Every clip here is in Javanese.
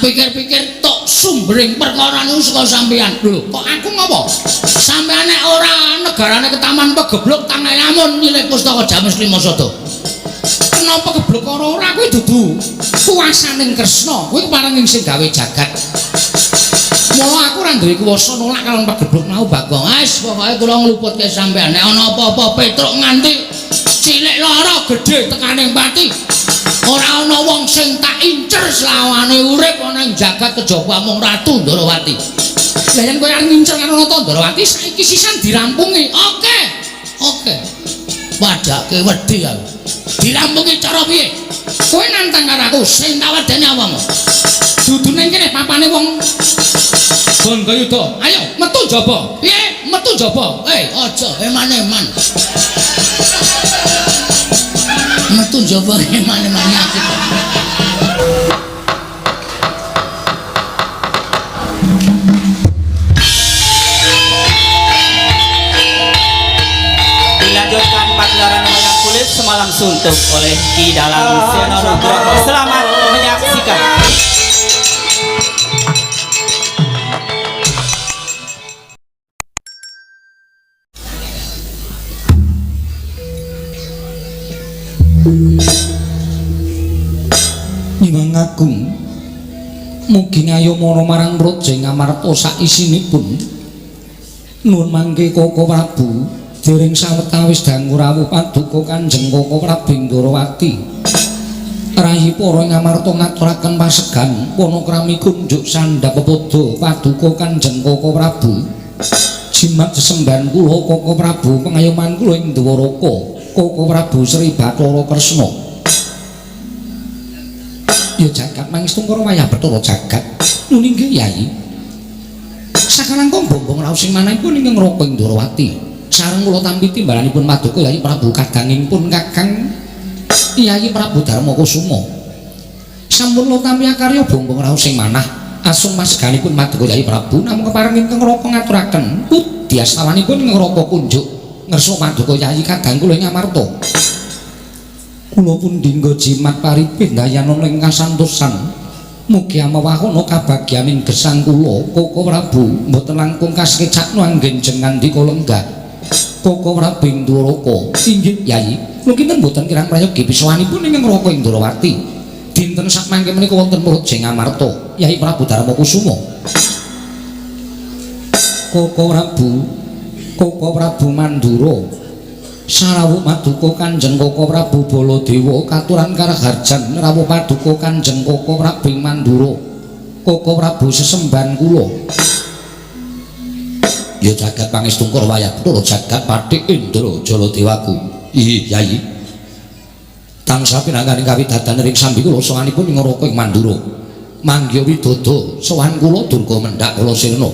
pikir-pikir tok sumbering perkara niku saka sampean. Lho, kok aku ngopo? Sampean nek ora negarane ketaman pegebluk tangan lamun nyilih pustaka Jamus Lima Sada. Kenapa gebluk ora ora kuwi dudu kuwasaning Kresna, kuwi keparenging sing gawe jagat. Mula aku ora duwe kuwasa nolak kalon pegebluk mau Bagong. Wis pokoke kula ngluputke sampean nek ana apa-apa Petruk nganti cilik lara gedhe tekaning pati. Ora ana wong sing tak incer selawane urip ana ing jagat kejaba mung Ratu Ndorowati. Lah yen kowe arep ngincer karo Nata Ndorowati saiki sisan dirampungi. Oke. Oke. Padake wedi aku. Dirampungi cara piye? Kowe nantang karo aku sing tak wedeni awakmu. Dudu ning kene papane wong Bandayuda. Ayo metu njaba. Piye? Metu njaba. Aja eman-eman. Metu njaba eman-eman aku. Dilanjutkan pagelaran wayang kulit semalam suntuk oleh Ki Dalang Seno Nugroho. Selamat menyaksikan. Nyimang Agung mugi ngayomana marang praja Ngamarta saisinipun. Nuwun mangke Koko Prabu dereng sawetawis dangu rawuh paduka Kanjeng Koko Prabu Ndorowati. Rayi para Ngamarta ngaturaken pasegan panakrami kunjuk sandhap pepada paduka Kanjeng Koko Prabu. Jimat sesembahan kula Koko Prabu pengayoman kula ing Dwaraka Koko Prabu Sri Bathara Kresna. Ya jagat mangestu karo wayah Bathara jagat. Nuli nggih Yayi. Sakalangkung bombong raos sing manahipun ingkang Raka ing Ndorowati. Sareng kula tampi timbalanipun paduka Yayi Prabu kadangipun Kakang Yayi Prabu Darma Kusuma. Sampun kula tampi akarya bombong raos sing manah asung maseganipun paduka Yayi Prabu namung kepareng ingkang Raka ngaturaken pudiastawanipun ingkang Raka kunjuk ngersa paduka Yayi kadang kula ing Ngamarta. Kula pun dinggo jimat paripih dayanana ing kasantosan. Mugi amewahana kabagyaning gesang kula Koko Prabu mboten langkung kasekecakno anggen jengandika lenggah. Koko Prabu ing Dwaraka. Inggih Yayi. Kula kinten mboten kirang prayogi pisowanipun ingkang Raka ing Ndorowati. Dinten sakmangke menika wonten Praja Ngamarta, Yayi Prabu Darma Kusuma. Koko Prabu, Koko Prabu Mandura. Sarawuh paduka Kanjeng Koko Prabu Baladewa katuran karaharjan rawuh paduka Kanjeng Koko Prabu Mandura. Koko Prabu sesembahan kula. Ya jagat pangestungkur wayah Bathara jagat Pathik Indra Jaladewaku. Iya Yayi. Tansah pinangganing kawidadan ring sambi kula sowanipun ing Raka ing Mandura. Manggiya widodo sowan kula Durga mendhak kula sirna.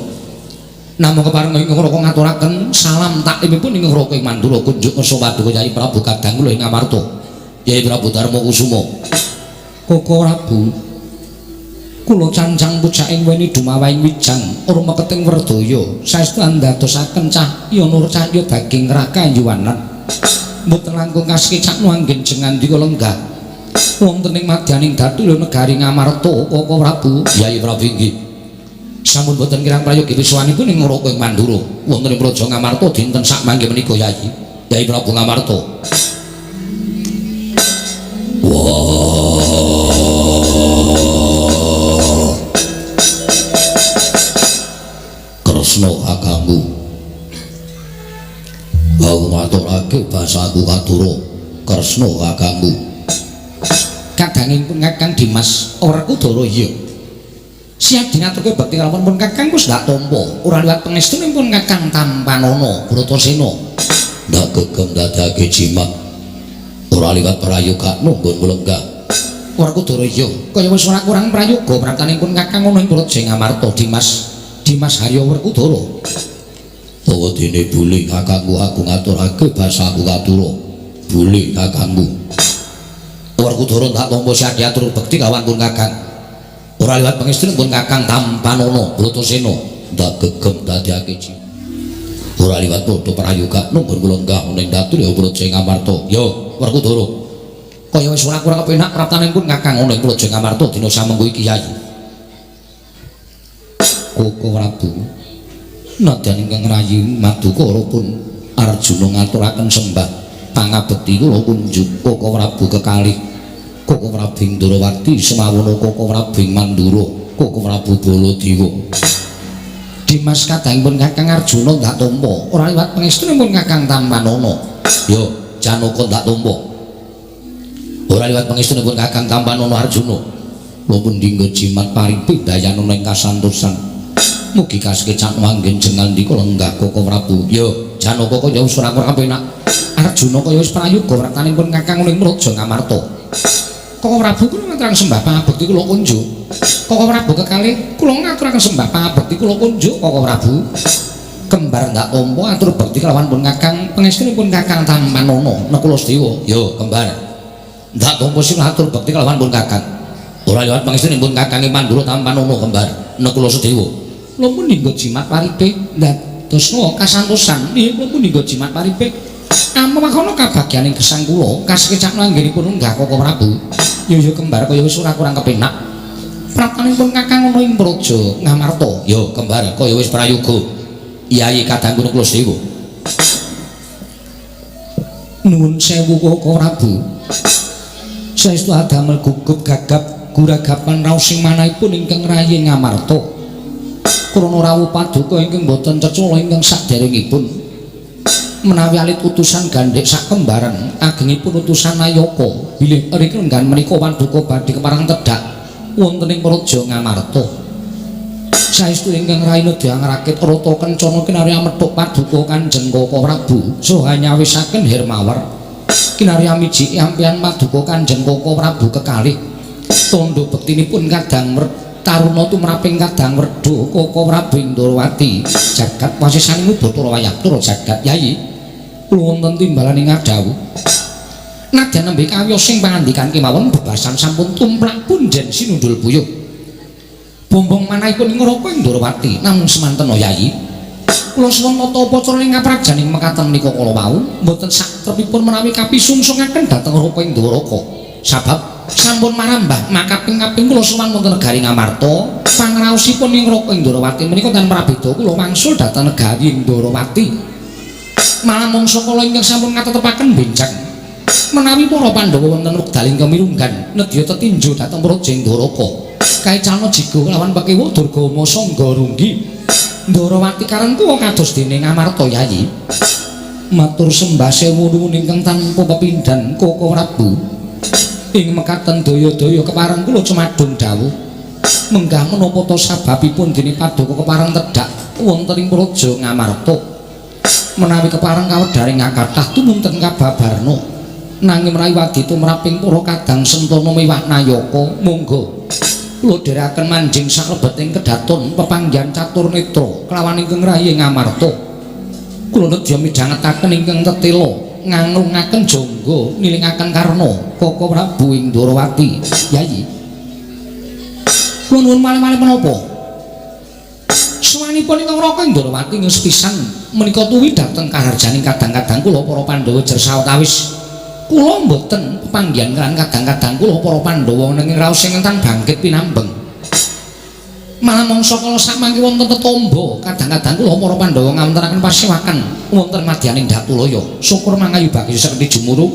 Namung kepareng ing Raka ngaturaken salam taklimipun ing Raka ing Mandura kunjuk ngersa paduka Yayi Prabu kadang kula ing Ngamarta. Yayi Prabu Darma Kusuma. Koko Prabu kula cancang pujaking weni dumawahing wijang urmeketing werdaya saestu andadosaken cahya nur cahya daging raka yuwanan. Mboten langkung kasekecakno anggen jengandika lenggah. Wonten ing madyaning datu negari Ngamarta Koko Prabu Yayi Prabu inggih. Sampun boten kirang prayogi pisuwanipun ing Raka ing Mandura. Wonten ing Praja Ngamarta dinten sakmangke menika Yayi. Yayi Prabu Ngamarta. Wah. Kresna kakangku. Aku maturake basaku katura. Kresna kakangku. Kadangipun Kakang Dimas Werkudara iya. Siap dingaturke bekti kalawan pun Kakang wis ndak tampa. Ora liwat pangestunipun Kakang Tampanana Bratasena. Ndak gegem dadake jimat. Ora liwat prayoga nunggun mlenggah. Werkudara iya, kaya wis ora kurang prayoga praptanipun Kakang ana ing Praja Ngamarta Dimas. Dimas Harya Werkudara. Tawa dene buli kakangku aku ngaturake basaku katura. Buli kakangku. Werkudara ndak tampa siap diatur bekti kawan pun Kakang. Ora liwat pangestunipun Kakang Tampanana Bratasena ndak gegem dadekake jimat. Ora liwat padha prayoga nunggun kula lenggah ning datu ya Praja Ngamarta. Ya Werkudara. Kaya wis ora kurang kepenak praptanipun Kakang ana ing Praja Ngamarta dina samengko iki Yayi. Koko Prabu. Nadyan ingkang rayi Madukara pun Arjuna ngaturaken sembah pangabekti kula kunjuk Koko Prabu kekalih Koko Prabu Ndrawati semawono Koko Prabu Mandura Koko Prabu Baladewa. Dimas kadangipun Kakang Arjuna ndak tampa ora liwat pangestunipun Kakang Tampanana. Yo Janaka ndak tampa ora liwat pangestunipun Kakang Tampanana Arjuna. Kula dinggo jimat paripi dayanana ing kasantosan. Mugi kasekecak manggen jengandika lenggah Koko Prabu. Yo Janaka kaya wis ora kurang penak. Arjuna kaya wis prayoga wratanipun Kakang ning Praja Ngamarta. Koko Prabu kula ngaturaken sembah pangabekti kula kunjuk. Koko Prabu kekalih kula ngaturaken sembah pangabekti kula kunjuk Koko Prabu. Kembar ndak tampa atur bekti kelawan pun Kakang pangestunipun Kakang Tampanana Nakula Sedewa. Yo kembar ndak tampa sing atur bekti kelawan pun Kakang. Ora liwat pangestunipun Kakang Mandura Tampanana kembar Nakula Sedewa. Kula pun ninggo jimat paripe ndadosna kasantosan. Nggih kula pun ninggo jimat paripe. Amwakono kabagyaning gesang kula kasekecakno anggenipun lenggah Koko Prabu. Yo yo kembar kaya wis ora kurang kepenak. Pratanipun Kakang ana ing Praja Ngamarta. Yo kembar kaya wis prayoga. Yayi kadangku Nakula Sedewa. Nuwun sewu Koko Prabu. Saestu adamel gugup gagap guragapan raos sing manahipun ingkang rayi Ngamarta. Krana rawuh paduka ingkang boten cecala ingkang saderengipun menawi alit utusan gandhek sakembaran agengipun utusan Nayaka bilih ring lenggan menika paduka badhe kepareng tedhak wonten ing Praja Ngamarta. Saestu ingkang rayi nedya ngrakit rata kencana kinarya methuk paduka Kanjeng Koko Prabu saha nyawisaken Hermawar kinarya miji ampihan paduka Kanjeng Koko Prabu kekalih tandha bektinipun kadang taruna tumraping kadang werda Koko Prabu Ndrawati jagat wasisaning Bathara Wayah jagat Yayi kula wonten timbalan ing adhawuh nadyan nembe kawiyos sing pangandikan kemawon bebasan sampun tumplak punjen sinundul buyuh bombong manahipun ing Raka Ndrawati namung semanten Yayi kula suwun nata upacara ing kaprajaning mekaten menika kala wau mboten satrepipun menawi kapisungsungaken dhateng Raka Ndrawaka sabab sampun marambah makaping-kaping kula sowan wonten negari Ngamarta pangraosipun ing Raka Ndrawati menika tan prabeda kula wangsul dhateng negari Ndrawati malah mangsa kala ingkang sampun ngatetepaken benjang menawi para Pandhawa wonten wekdal ingkang mirunggan nedya tetinju dhateng Praja Ndrawaka kaecalna jiga kelawan pekewa Durgama Sangga Runggi Ndrawati karengkuwa kados dene Ngamarta Yayi matur sembah sewu nuwun ingkang tanpa pepindhan Koko Prabu ing mekaten daya-daya kepareng kula cumadung dawuh menggah menapa ta sababipun dene paduka kepareng tedhak wonten ing Praja Ngamarta menawi kepareng kawedharing kathah tumunten kababarna nanging menawi wadi tumraping para kadang sentana miwah nayaka monggo kula dherekaken manjing saklebeting kedaton pepanggihan catur netra kelawan ingkang rayi Ngamarta kula nedya midhangetaken ingkang tetela nganglungaken jangga nilingaken karna Koko Prabu ing Ndrawati Yayi kula nuwun malih-malih menapa suwanipun ingkang Raka Ndrawati ing sepisan menika tuwi dhateng kaharjaning kadang-kadang kula para Pandhawa jer sawetawis kula mboten pepanggihan kaliyan kadang-kadang kula para Pandhawa nanging raos sing entan bangkit pinambeng malah mangsa kala samangke wonten tetombo kadang-kadang kula para Pandhawa ngawontenaken pasewakan wonten madyaning Datulaya syukur mangayu bagya sekti jumuru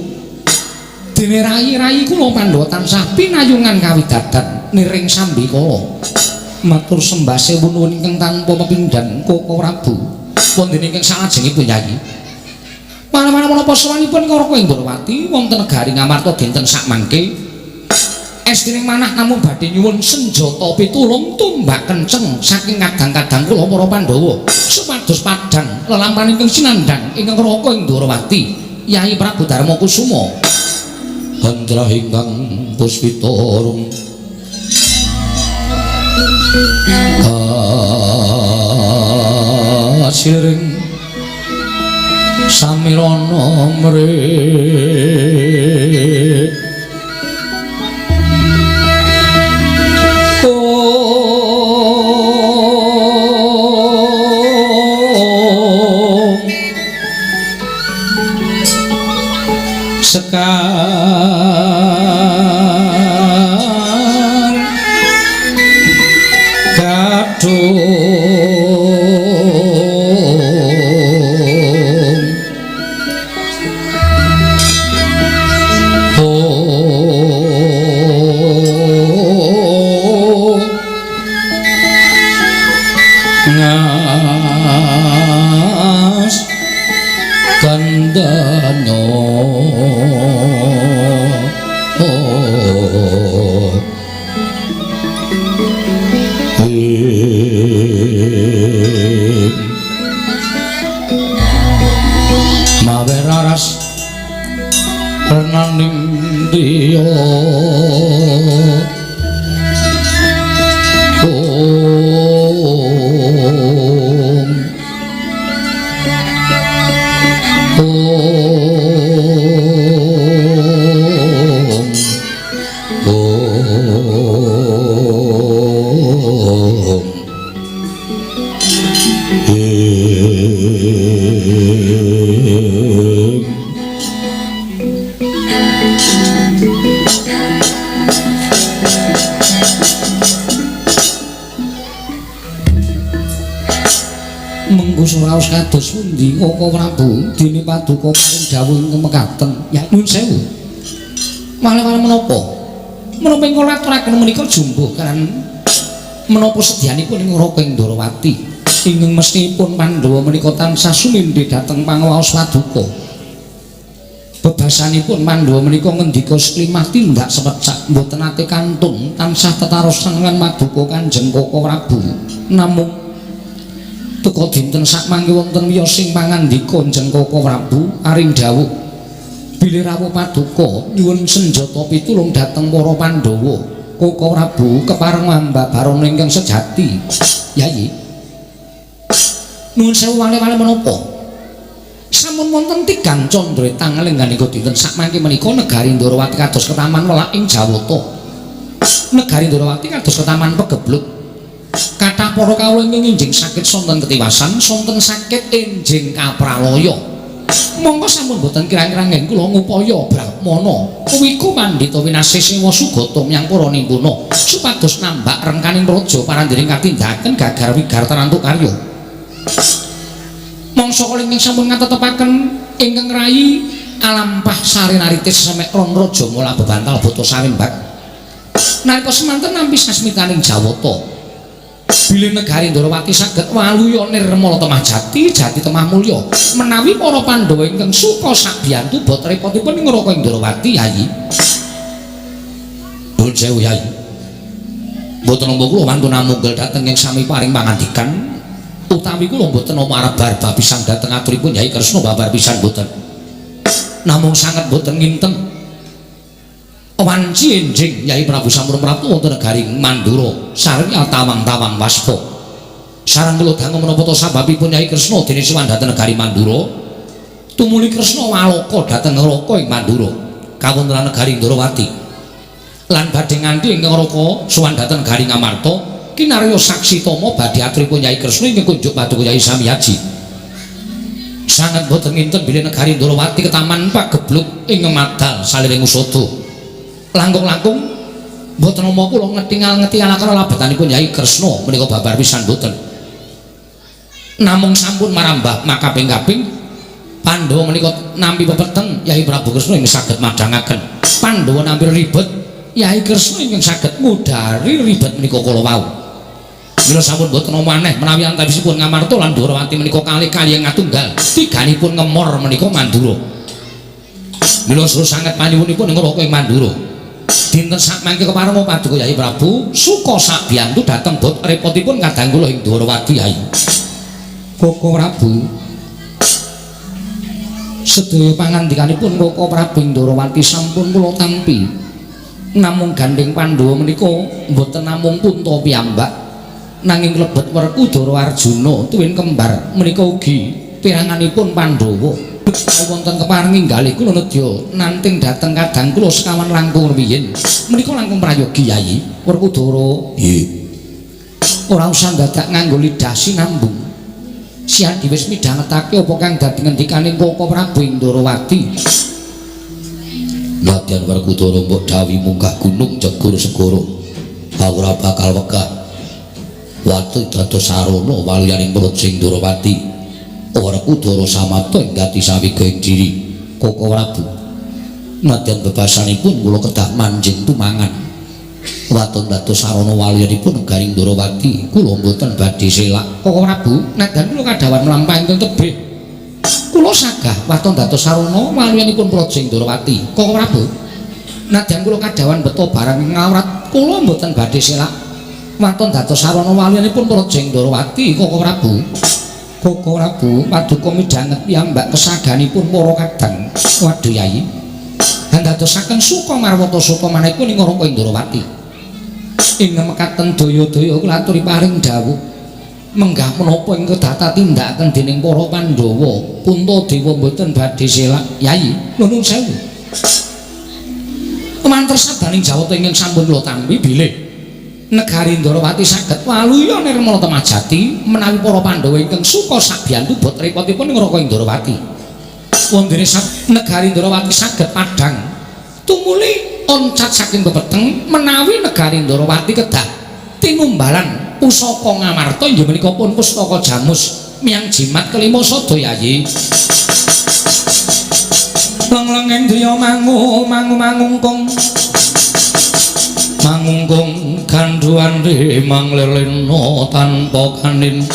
dene rayi-rayi kula Pandhawa tansah pinayungan kawidadan niring sambikala matur sembah sewu nuwun ingkang tanpa pepindhan Koko Prabu wonten ingkang salajengipun Yayi mana-mana menapa sowanipun Raka Ndrawati wonten negari Ngamarta dinten sakmangke estining manah namung badhe nyuwun senjata pitulung tumbak kenceng saking kadang-kadang kula para Pandhawa supados padhang lelampahan ingkang sinandhang ingkang Raka Ndrawati Yayi Prabu Darma Kusuma Hendra ingkang puspita arum kasiring samirana mrik sekar gadung Kadung ngas kandhano mawe raras renaning diya Mengku suraos kados pundi Koko Prabu dene paduka paring dawuh ingkang mekaten. Ya nuwun sewu. Malih-malih menapa? Menapa ingkang aturaken menika jumbuh kan menapa sedyanipun ing Raka ing Ndorowati ingkang mesthipun Pandhawa menika tansah sumindhe dhateng pangawaos paduka. Bebasanipun Pandhawa menika ngendika seklimah tindak sepecak mboten nate kantun tansah tetarosan lan maduka Kanjeng Koko Prabu. Namung teka dinten sakmangke wonten wiyos sing pangandika Kanjeng Koko Prabu aring dawuh bilih rawuh paduka nyuwun senjata pitulung dhateng para Pandhawa. Koko Prabu kepareng hamba barana ingkang sejati. Yayi nuwun sewu wale-wale menapa? Sampun wonten tigang candra tanglengganika dinten sakmangke menika negari Ndorowati kados ketaman welak ing Jawata. Negari Ndorowati kados ketaman pegebluk. Kathah para kawula ingkang enjing sakit sonten ketiwasan, sonten sakit enjing kapralaya. Monggo sampun boten kirang-kirang nggih kula ngupaya brahmana wiku pandhita winasih sewa sugata menyang para nimpuna supados nambak rengkaning praja parandiring katindakaken gagar wigar tarantuk karya. Mangsa kala ingkang sampun ngatetepaken ingkang rayi alampah sarinaritis semek ron raja mula bebantal bata sarimbak. Nalika semanten nampi sasmitaning Jawata. Bilih negari Ndorowati saged waluya nirmala temah jati, jati temah mulya. Menawi para Pandhawa ingkang suka sabiyantu bot repotipun ing Raka Ndorowati, Yayi. Nuwun sewu, Yayi. Mboten nampa kula wantun amunggel dhateng ing sami paring pangandikan utawi kula mboten nampa arep barbar pisan dhateng aturipun Yayi Kresna babar pisan mboten. Namung sanget mboten nginten wanci enjing Yai Prabu sampun praptu wonten negari Mandura sareng tawang-tawang waspa. Sareng kula dangu menapa ta sababipun Yai Kresna dene sowan dhateng negari Mandura tumuli Kresna waloka dhateng neraka ing Mandura kawontenan negari Ndorowati lan badhe nganti ing neraka sowan dhateng negari Ngamarta kinarya saksi tama badhe aturipun Yai Kresna ingkang kunjuk paduka Yai Samyaji. Sanget boten nginten bilih negari Ndorowati ketaman pagebluk ing madal saliring usada. Langkung-langkung mboten nampa kula ngetingal-ngetingalaken labetanipun Yai Kresna menika babar pisan mboten. Namung sampun marambah makaping-kaping Pandhawa menika nampi pepeteng Yai Prabu Kresna ingkang saged madhangaken. Pandhawa nampi ribet Yai Kresna ingkang saged ngudari ribet menika kala wau. Mila sampun mboten nampa aneh menawi antawisipun Ngamarta lan Ndorowati menika kalih-kalih ngatunggal tiganipun ngemor menika Mandura. Mila sanget panyuwunipun ing Raka ing Mandura. Dinten sakmangke kepareng paduka Yai Prabu suka sabiyantu dhateng bot repotipun kadang kula ing Ndorowati Yai. Koko Prabu sedaya pangandikanipun Koko Prabu ing Ndorowati sampun kula tampi. Namung gandheng Pandhawa menika mboten namung punta piyambak nanging klebet Werkudara Arjuna tuwin kembar menika ugi piranganipun Pandhawa. Wonten kepareng inggalih kula nedya nanting dhateng kadang kula sekawan langkung rumiyin menika langkung prayogi Yayi Werkudara. Nggih. Ora usah dadak nganggo lidah sinambung. Siadi wis midhangetake apa kang dadi ngendikaning Koko Prabu ing Ndorowati. Nadyan Werkudara mbok dawuhi munggah gunung jegur segara. Aku ora bakal wegah. Watu dados sarana waliyaning Praja Ndrawati. Werkudara samapta ing gati sawiga ing diri. Koko Prabu. Nadyan bebasanipun kula kedah manjing tumangan. Waton dados sarana waliyanipun negari Ndrawati, kula mboten badhe selak. Koko Prabu, nadyan kula kadhawan mlampah ingkang tebih. Kula sagah waton dados sarana waliyanipun Praja Ndrawati. Koko Prabu, nadyan kula kadhawan beto barang ngawrat, kula mboten badhe selak. Waton dados sarana waliyanipun Praja Ndrawati. Koko Prabu. Koko Prabu, paduka midhanget piyambak kesaganipun para kadang. Waduh Yayi. Dadosaken suka marwata suka maneka ing Raka Indrawati. Ing mekaten daya-daya kula aturi paring dawuh menggah menapa ing kedah tindakaken dening para Pandhawa. Puntadewa mboten badhe selak. Yayi, nuwun sewu. Mantra sabaning jawata ingkang sampun kula tampi bilih negari Ndrawati saged waluya nirmala temajati menawi para Pandhawa ingkang suka sabiyantu bot repotipun ing Raka Indrawati. Wondene negari Ndrawati saged padhang tumuli oncat saking pepeteng menawi negari Ndrawati kedah tinumbalan pusaka Ngamarta inggih menika pun pustaka Jamus miyang jimat kelima sada Yayi. Lenglenging driya mangu mangu mangungkung mangungkung gandhuan rimang lelena tanpa kanin.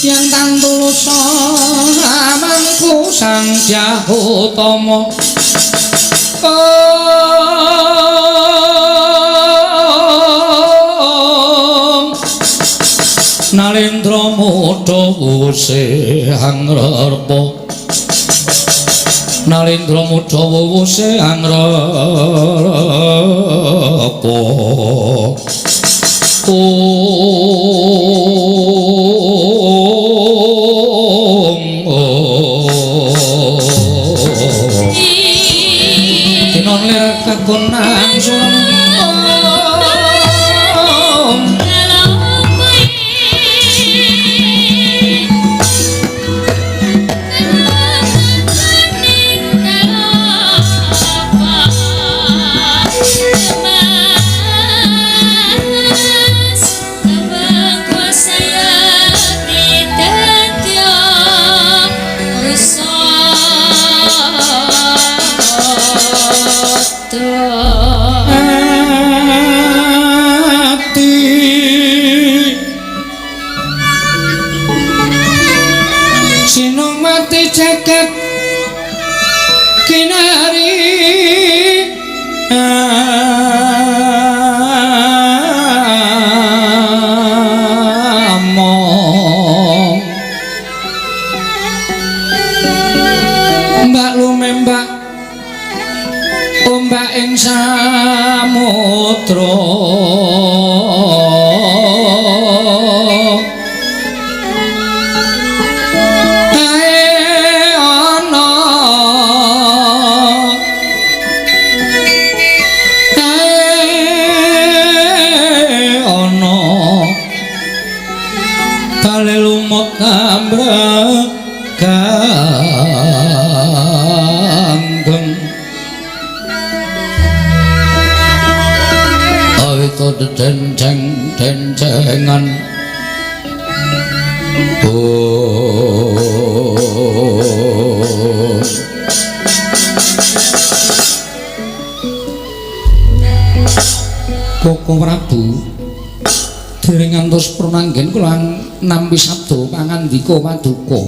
Yang tantulus amangku sang Dyah Utama. Nalendra mudha wuse angrerpa. Nalendra mudha wuse angrerpa. Lir kekunang surem. Jagat kinari among mbak lumembak ombak ing samudra. Denceng dencengan Koko Prabu dereng ngantos purnanggen kula nampi sabda pangandika paduka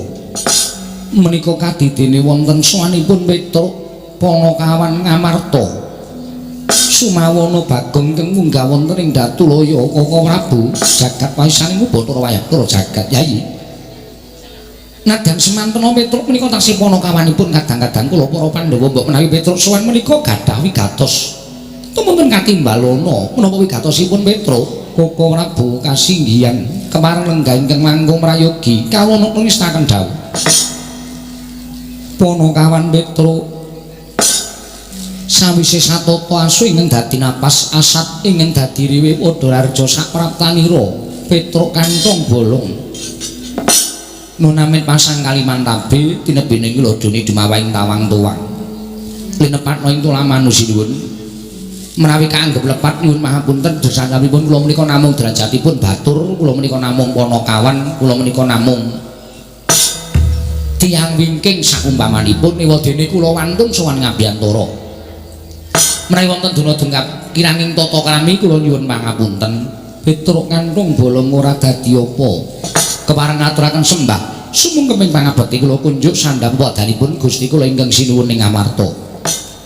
menika kadidene wonten sowanipun Petruk Panakawan Ngamarta Sumawana Bagong ingkang munggah wonten ing Datulaya. Koko Prabu jagat waisaning Bathara Wayabdara jagat Yayi. Nadyan semantena Petruk menika taksih panakawanipun kadang-kadang kula para Pandhawa mbok menawi Petruk sowan menika gadah wigatos. Tumunten katimbalana menapa wigatosipun Petruk? Koko Prabu kasinggihan kemareng lenggah ingkang langkung prayogi kawula ngestaken dawuh. Panakawan Petruk sawise satata asu ingkang dadi napas asat ingkang dadi riwe Padhararja sapraptanira Petruk kantong bolong nunamit pasang Kalimantabe tinebene lodone dumawahing tawang tuwang linepatna ing tulaman sinuwun. Menawi kaanggep lepat nyuwun mahapunten dosanipun kula menika namung derajatipun batur, kula menika namung panakawan, kula menika namung tiyang wingking saumpamanipun ewadene kula wantun sowan ngabiyantara. Menawi wonten duna dungkap kiranging tata krami kula nyuwun pangapunten. Petruk kantung bolong ora dadi apa. Kepareng ngaturaken sembah sumungkeming pangabekti kula kunjuk sandhang padanipun Gusti kula ingkang sinuwun ing Amarta.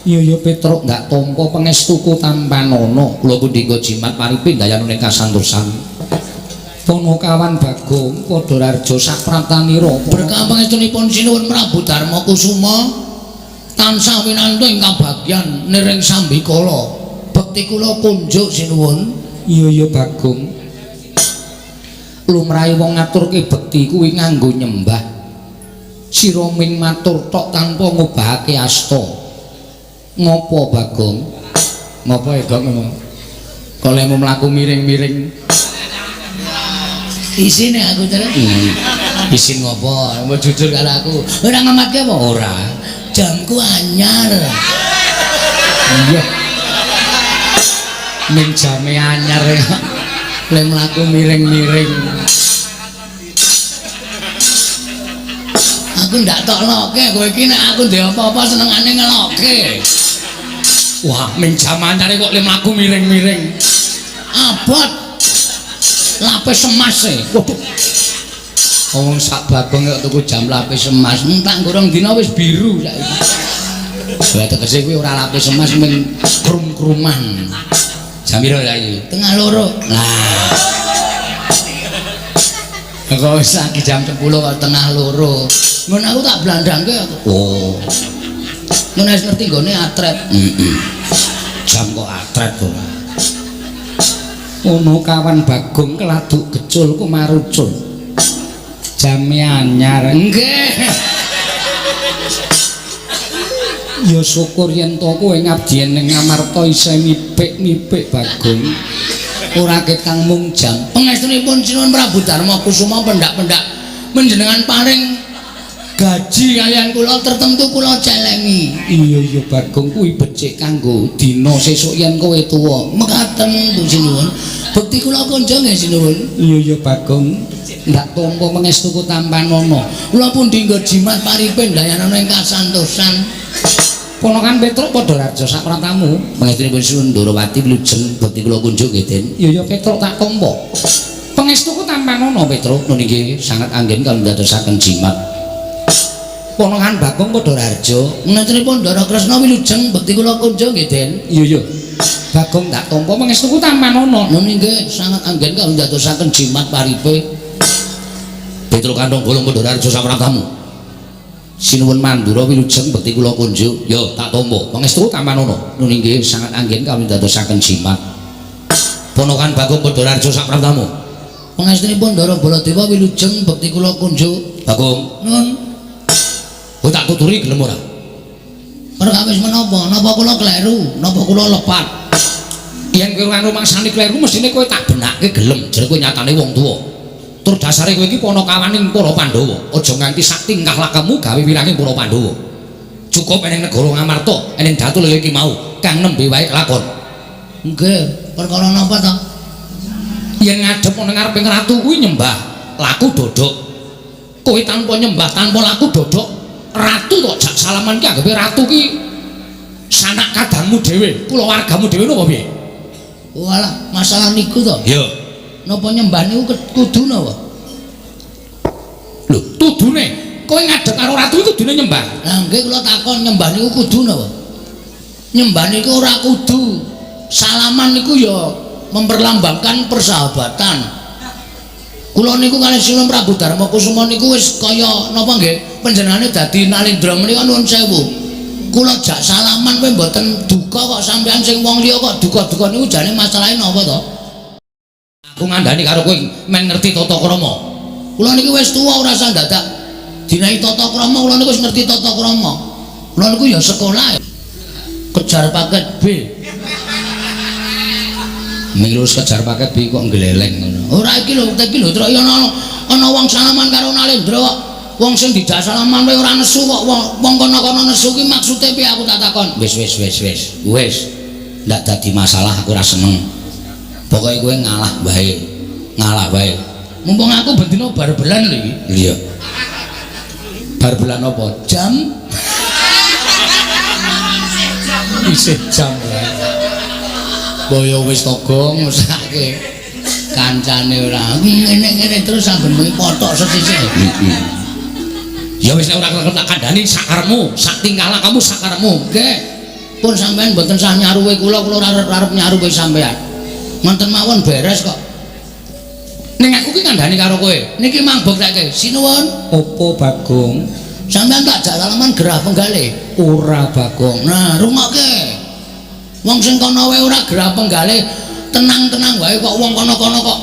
Iya ya Petruk ndak tampa pangestuku tampanana kula pundi jimat paripe ndayana ing kasantosan. Panakawan Bagong padha rarja sapraptanira berkah pangestunipun sinuwun Prabu Darma Kusuma tansah winantu ing kabagyan niring sambikala. Bekti kula kunjuk sinuwun. Iya ya Bagong. Lumrahe wong ngaturke bekti kuwi nganggo nyembah. Sira ming matur tok tanpa ngobahake asta. Ngopo Bagong? Ngopo ya Gong ngono? Kok lemu mlaku miring-miring. Isine aku terus. Isin ngopo? Mau jujur karo aku. Ora ngamatke apa? Ora. Jamku anyar. Iya. Ning jame anyar ya. Le mlaku miring-miring. Aku ndak tok loke kowe iki nek aku ndek apa-apa senengane ngeloke. Wah, ning jam anyare kok le mlaku miring-miring. Abot. Lapis emas e. Waduh. Wong sak Bagong kok tuku jam lapis emas, entak ngorong dina wis biru saiki. Lah tegese kuwi ora lapis emas ming krum-kruman. Jam piro saiki? 1:30. Lah. Kok wis lagi jam 10 kok 1:30. Ngono aku tak blandangke aku. Oh. Ngono wis ngerti nggone atret. Heeh. Jam kok atret ora. Ono kawan Bagong keladuk gecul kumarucul. Jame anyar. Nggih. Ya syukur yen to kowe ngabdi ning Amarta isih mipik-mipik Bagong. Ora ketang mung jam. Pangestunipun Sinuwun Prabu Darma Kusuma pendak-pendak menjenengan paring gaji kalian kula tertentu kula celengi. Iya iya Bagong kuwi becik kanggo dina sesuk yen kowe tuwa. Mekaten Bu Sinuwun. Bekti kula konjo nggih Sinuwun. Iya iya Bagong. Ndak tampa pangestuku tampanana. Kula pundi nggo jimat paripe ndayanana ing kasantosan. Ponakan Petruk padha raja sapratamu. Pangestunipun Sinuwun Ndorowati wilujeng bekti kula kunjuk nggih Den. Iya iya Petruk tak tampa. Pangestuku tampanana Petruk. Nun inggih sanget anggen kang ndadosaken jimat. Ponakan Bagong padha raja. Pangestunipun Ndara Kresna wilujeng bekti kula kunjuk nggih Den. Iya iya. Bagong tak tampa pangestuku tampanana. Nun inggih sanget anggen kang ndadosaken jimat paripe. Petruk kantong bolong padha raja sapratamu. Sinuwun Mandura wilujeng bekti kula kunjuk. Ya tak tampa. Pangestu tampanana. Nun inggih sanget anggen kawin dadosaken jimat. Ponakan Bagong padha raja sapratamu. Pangestunipun Ndara Baladewa wilujeng bekti kula kunjuk. Bagong. Nun. Kowe tak tuturi gelem ora? Perkawis menapa? Napa kula kleru? Napa kula lepat? Yen kowe ora rumangsani kleru mesthine kowe tak benake gelem. Jare kowe nyatane wong tuwa. Tur dasare kowe iki panakawaning para Pandhawa. Aja nganti sak tingkah lakemu gawe wiranging para Pandhawa. Cukup eneng negara Ngamarta, eneng datu lele iki mau kang nembe wae kelakon. Nggih, perkara napa to? Yen ngadhep ana ngareping ratu kuwi nyembah laku dodok. Kowe tanpa nyembah, tanpa laku dodok, ratu tok jak salaman ki anggape ratu ki sanak kadangmu dhewe, kulawargamu dhewe napa piye? Walah, masalah niku to. Iya. Napa nyembah niku kudu napa? Lho, tudune kowe ngadhep karo ratu iku kudune nyembah. Lah nggih kula takon nyembah niku kudu napa? Nyembah niku ora kudu. Salaman niku ya memperlambangkan persahabatan. Kula niku kalih Sinuwun Prabu Darma Kusuma niku wis kaya napa nggih panjenengane dadi Nalendra menika nuwun sewu. Kula jak salaman kowe mboten duka kok sampean sing wong liya kok duka-duka niku jane masalahe napa to? Aku ngandani karo kowe men ngerti tata krama. Kula niki wis tuwa ora usah dadak dinahi tata krama, kula niku wis ngerti tata krama. Kula niku ya sekolah kejar paket B. Ming lulus kejar paket B kok ngleleng ngono. Ora iki lho, iki lho truk ana wong salaman karo Nalendra kok. Wong sing dijak salaman wae ora nesu kok wong kono-kono nesu ki maksude piye aku tak takon. Wis wis wis wis. Wis. Ndak dadi masalah, aku ora seneng. Pokoke kowe ngalah wae. Ngalah wae. Mumpung aku bendina bar-belan lho iki. Iya. Bar-belan apa? Jam. Isih jam wae. Boyo wis togong mesake kancane ora. Ngene-ngene terus saben bengi potok sesisih. Heeh. Ya wis nek ora kelem tak kandhani sakarepmu, sak tingkah kamu sakarepmu. Nggih. Pun sampean mboten sah nyaruwe kula, kula ora arep nyaruwe sampean. Ngoten mawon beres kok. Ning aku ki kandhani karo kowe. Niki mang buktekke. Sinuwun. Apa Bagong? Sampean tak jak salaman gerah penggalih. Ora Bagong. Nah, rungokke. Wong sing kono wae ora gerah penggalih, tenang-tenang wae kok wong kono-kono kok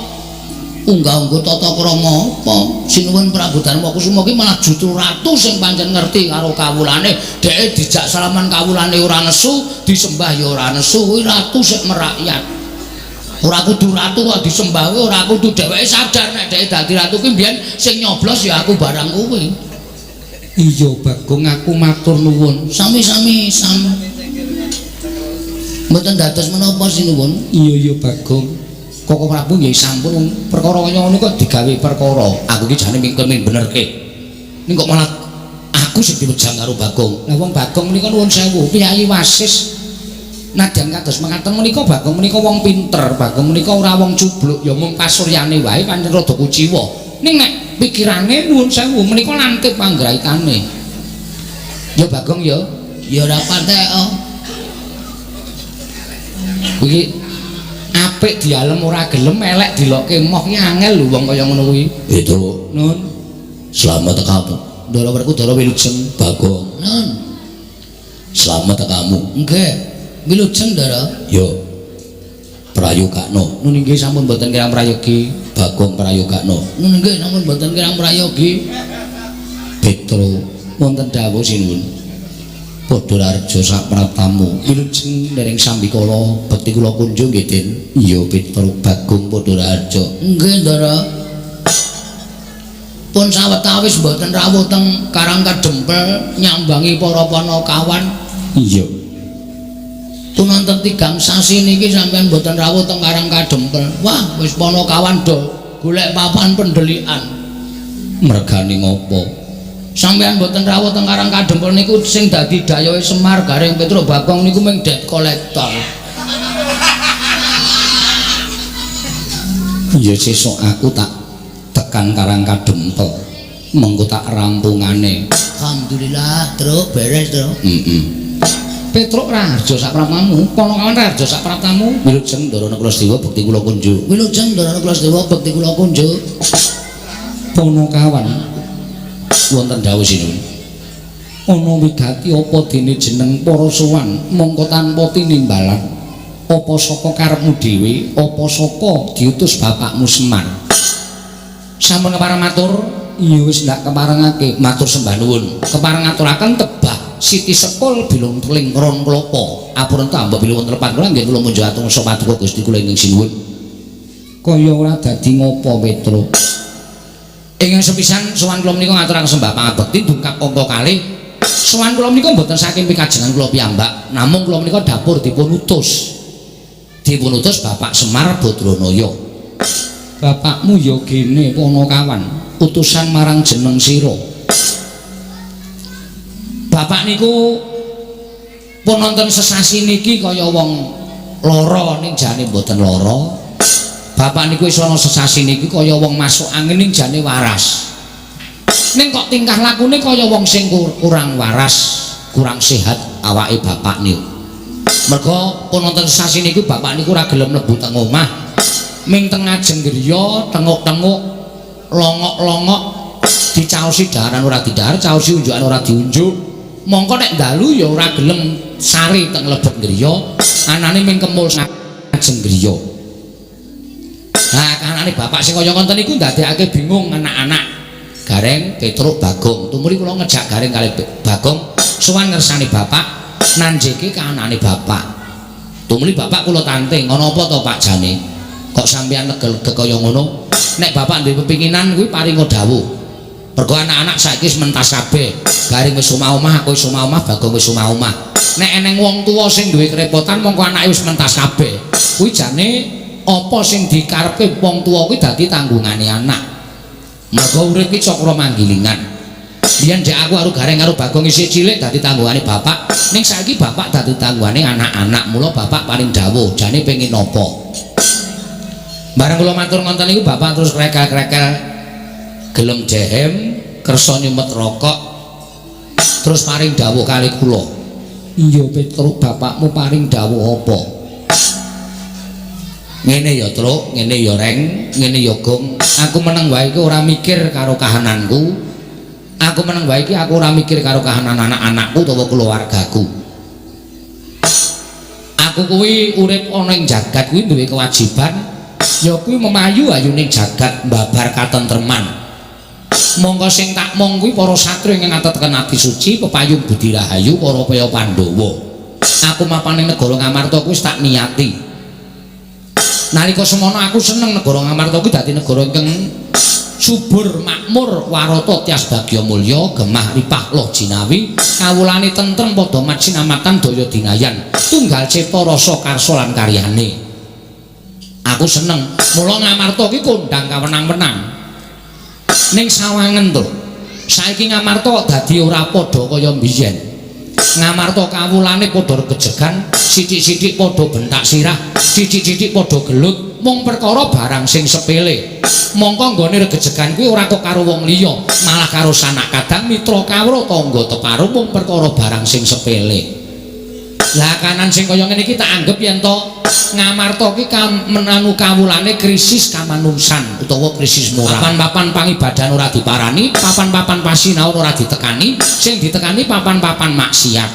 unggah-ungguh tata krama apa? Sinuwun Prabu Darma Kusuma ki malah justru ratu sing pancen ngerti karo kawulane. Dheke dijak salaman kawulane ora nesu, disembah ya ora nesu. Kuwi ratu sik merakyat. Ora kudu ratu kok disembah kuwi ora kudu, dheweke sadar nek dheke dadi ratu kuwi mbiyen sing nyoblos ya aku barang kuwi. Iya Bagong, aku matur nuwun. Sami-sami sam. Mboten dados menapa sinuwun? Iya iya Bagong. Koko Prabu nggih sampun perkara kaya ngono kok digawe perkara. Aku ki jane mikir benerke. Ning kok malah aku sing diwejang karo Bagong. Lah wong Bagong menika nuwun sewu, piyayi wasis. Nadyan kados mekaten menika Bagong menika wong pinter, Bagong menika ora wong cubluk, ya mung pasuryane wae pancen rada kuciwa. Ning nek pikirane nuwun sewu menika lantip panggraitane. Ya Bagong ya, ya ora patek. Kuwi apik dialem ora gelem, elek dilokke moh ki angel lho wong kaya ngono kuwi. Itu. Nun. Selamat kamu. Ndara Werkudara wilujeng Bagong. Nun. Selamat kamu. Nggih. Wilujeng Ndara. Yo. Prayogakno. Nun inggih sampun mboten kirang prayogi. Bagong prayogakno. Nun inggih sampun mboten kirang prayogi. Petro wonten dawuh sinuwun. Padha raharja sak pratamu. Wilujeng dereng sambikala bekti kula kunjung nggih Den. Iya Petro Bagong padha raharja. Nggih Ndara. Pun sawetawis mboten rawuh teng Karang Kadempel nyambangi para panakawan. Iya. Pun wonten 3 sasi niki sampean mboten rawuh teng Karang Kadempel. Wah, wis panakawan do golek papan pendelikan. Mergane ngopo? Sampean mboten rawuh teng Karang Kadempel niku sing dadi dayohe Semar Gareng Petruk Bagong niku mung debt collector. Ya sesuk aku tak tekan Karang Kadempel. Mengko tak rampungane. Alhamdulillah, Truk, beres, Truk. Heeh. Petruk raharja sak pratamu, Panakawan raharja sak pratamu. Wilujeng Ndara Kulasedewa bekti kula kunjuk. Wilujeng Ndara Kulasedewa bekti kula kunjuk. Panakawan wonten dawuh sinuwun. Ana wigati apa dene jeneng para sowan mongko tanpa tinimbalan. Apa saka karepmu dhewe, apa saka diutus bapakmu Semar? Sampun kepareng matur? Iya wis ndak keparengake. Matur sembah nuwun. Kepareng ngaturaken tebah Siti Sekul bilung teling ron klopo. Apurenta mbok bilih wonten lepat kula nggih kula munjuk atur paduka Gusti kula ingkang sinuwun. Kaya ora dadi ngopo Petruk? Ingkang sepisan sowan kula menika ngaturaken sembah pangabekti dungkap angka kalih. Sowan kula menika mboten saking pikajengan kula piyambak, namung kula menika dapur dipun utus. Dipun utus Bapak Semar Badranaya. Bapakmu ya gene Panakawan, utusan marang jeneng sira. Bapak niku pun nonton sesasi niki kaya wong lara ning jane mboten lara. Bapak niku wis ana sesasi niki kaya wong masuk angin ning jane waras. Ning kok tingkah lakune kaya wong sing kurang waras, kurang sehat awake bapak niku. Merga pun nonton sesasi niku bapak niku ora gelem mlebu teng omah. Ming teng ngajeng griya tenguk-tenguk, longok-longok, dicaosi daharan ora didahar, caosi unjukan ora diunjuk. Mongko nek dalu ya ora gelem sare teng lebet griya, anane ming kemul ngajeng griya. Nah, kanane bapak sing kaya ngoten niku ndadekake bingung anak-anak. Gareng, Petruk, Bagong. Tumuli kula ngejak Gareng kalih Bagong sowan ngersani bapak, nanjeke kanane bapak. Tumuli bapak kula tanting, ana apa to Pak jane? Kok sampeyan legel-legel kaya ngono? Nek bapak duwe pepinginan kuwi paringa dawuh. Mergo anak-anak saiki wis mentas kabeh. Gareng wis omah-omah, aku wis omah-omah, Bagong wis omah-omah. Nek eneng wong tuwa sing duwe kerepotan mongko anake wis mentas kabeh. Kuwi jane apa sing dikarepke wong tuwa kuwi dadi tanggungane anak. Mergo urip iki cakra manggilingan. Biyen dek aku karo Gareng karo Bagong isih cilik dadi tanggungane bapak, ning saiki bapak dadi tanggungane anak-anak. Mula bapak paling dawuh, jane pengin napa. Bareng kula matur ngonten niku bapak terus krekel-krekel gelem jehem, kersa nyumet rokok, terus paring dawuh kali kula. Iya Petruk, bapakmu paring dawuh apa? Ngene ya Truk, ngene ya Reng, ngene ya Gong. Aku meneng wae iki ora mikir karo kahananku. Aku meneng wae iki aku ora mikir karo kahanan anak-anakku utawa keluargaku. Aku kuwi urip ana ing jagat kuwi duwe kewajiban ya kuwi memayu ayuning jagat mbabar katentreman. Mongko sing tak mong kuwi para satriya ingkang ateteken ati suci, pepayung budi rahayu para paya Pandhawa. Aku mapan ing negara Ngamarta kuwi wis tak niati. Nalika semono aku seneng negara Ngamarta kuwi dadi negara ingkang subur makmur warata tias bagya mulya gemah ripah loh jinawi kawulane tentrem padha macinamatan daya dinayan tunggal cipta rasa karsa lan karyane. Aku seneng mula Ngamarta ki kondang kawenang-wenang. Ning sawangen to saiki Ngamarta dadi ora padha kaya mbiyen. Ngamarta kawulane padha regejegan, sithik-sithik padha bentak sirah, sithik-sithik padha gelut mung perkara barang sing sepele. Mongko nggone regejegan kuwi ora kok karo wong liya, malah karo sanak kadang mitra kawruh tangga teparo mung perkara barang sing sepele. Lah kanan sing kaya ngene iki tak anggep yen to Ngamarta ki menanu kawulane krisis kamanungsan utawa krisis moral. Papan-papan pangibadahan ora diparani, papan-papan pasinaon ora ditekani, sing ditekani papan-papan maksiat.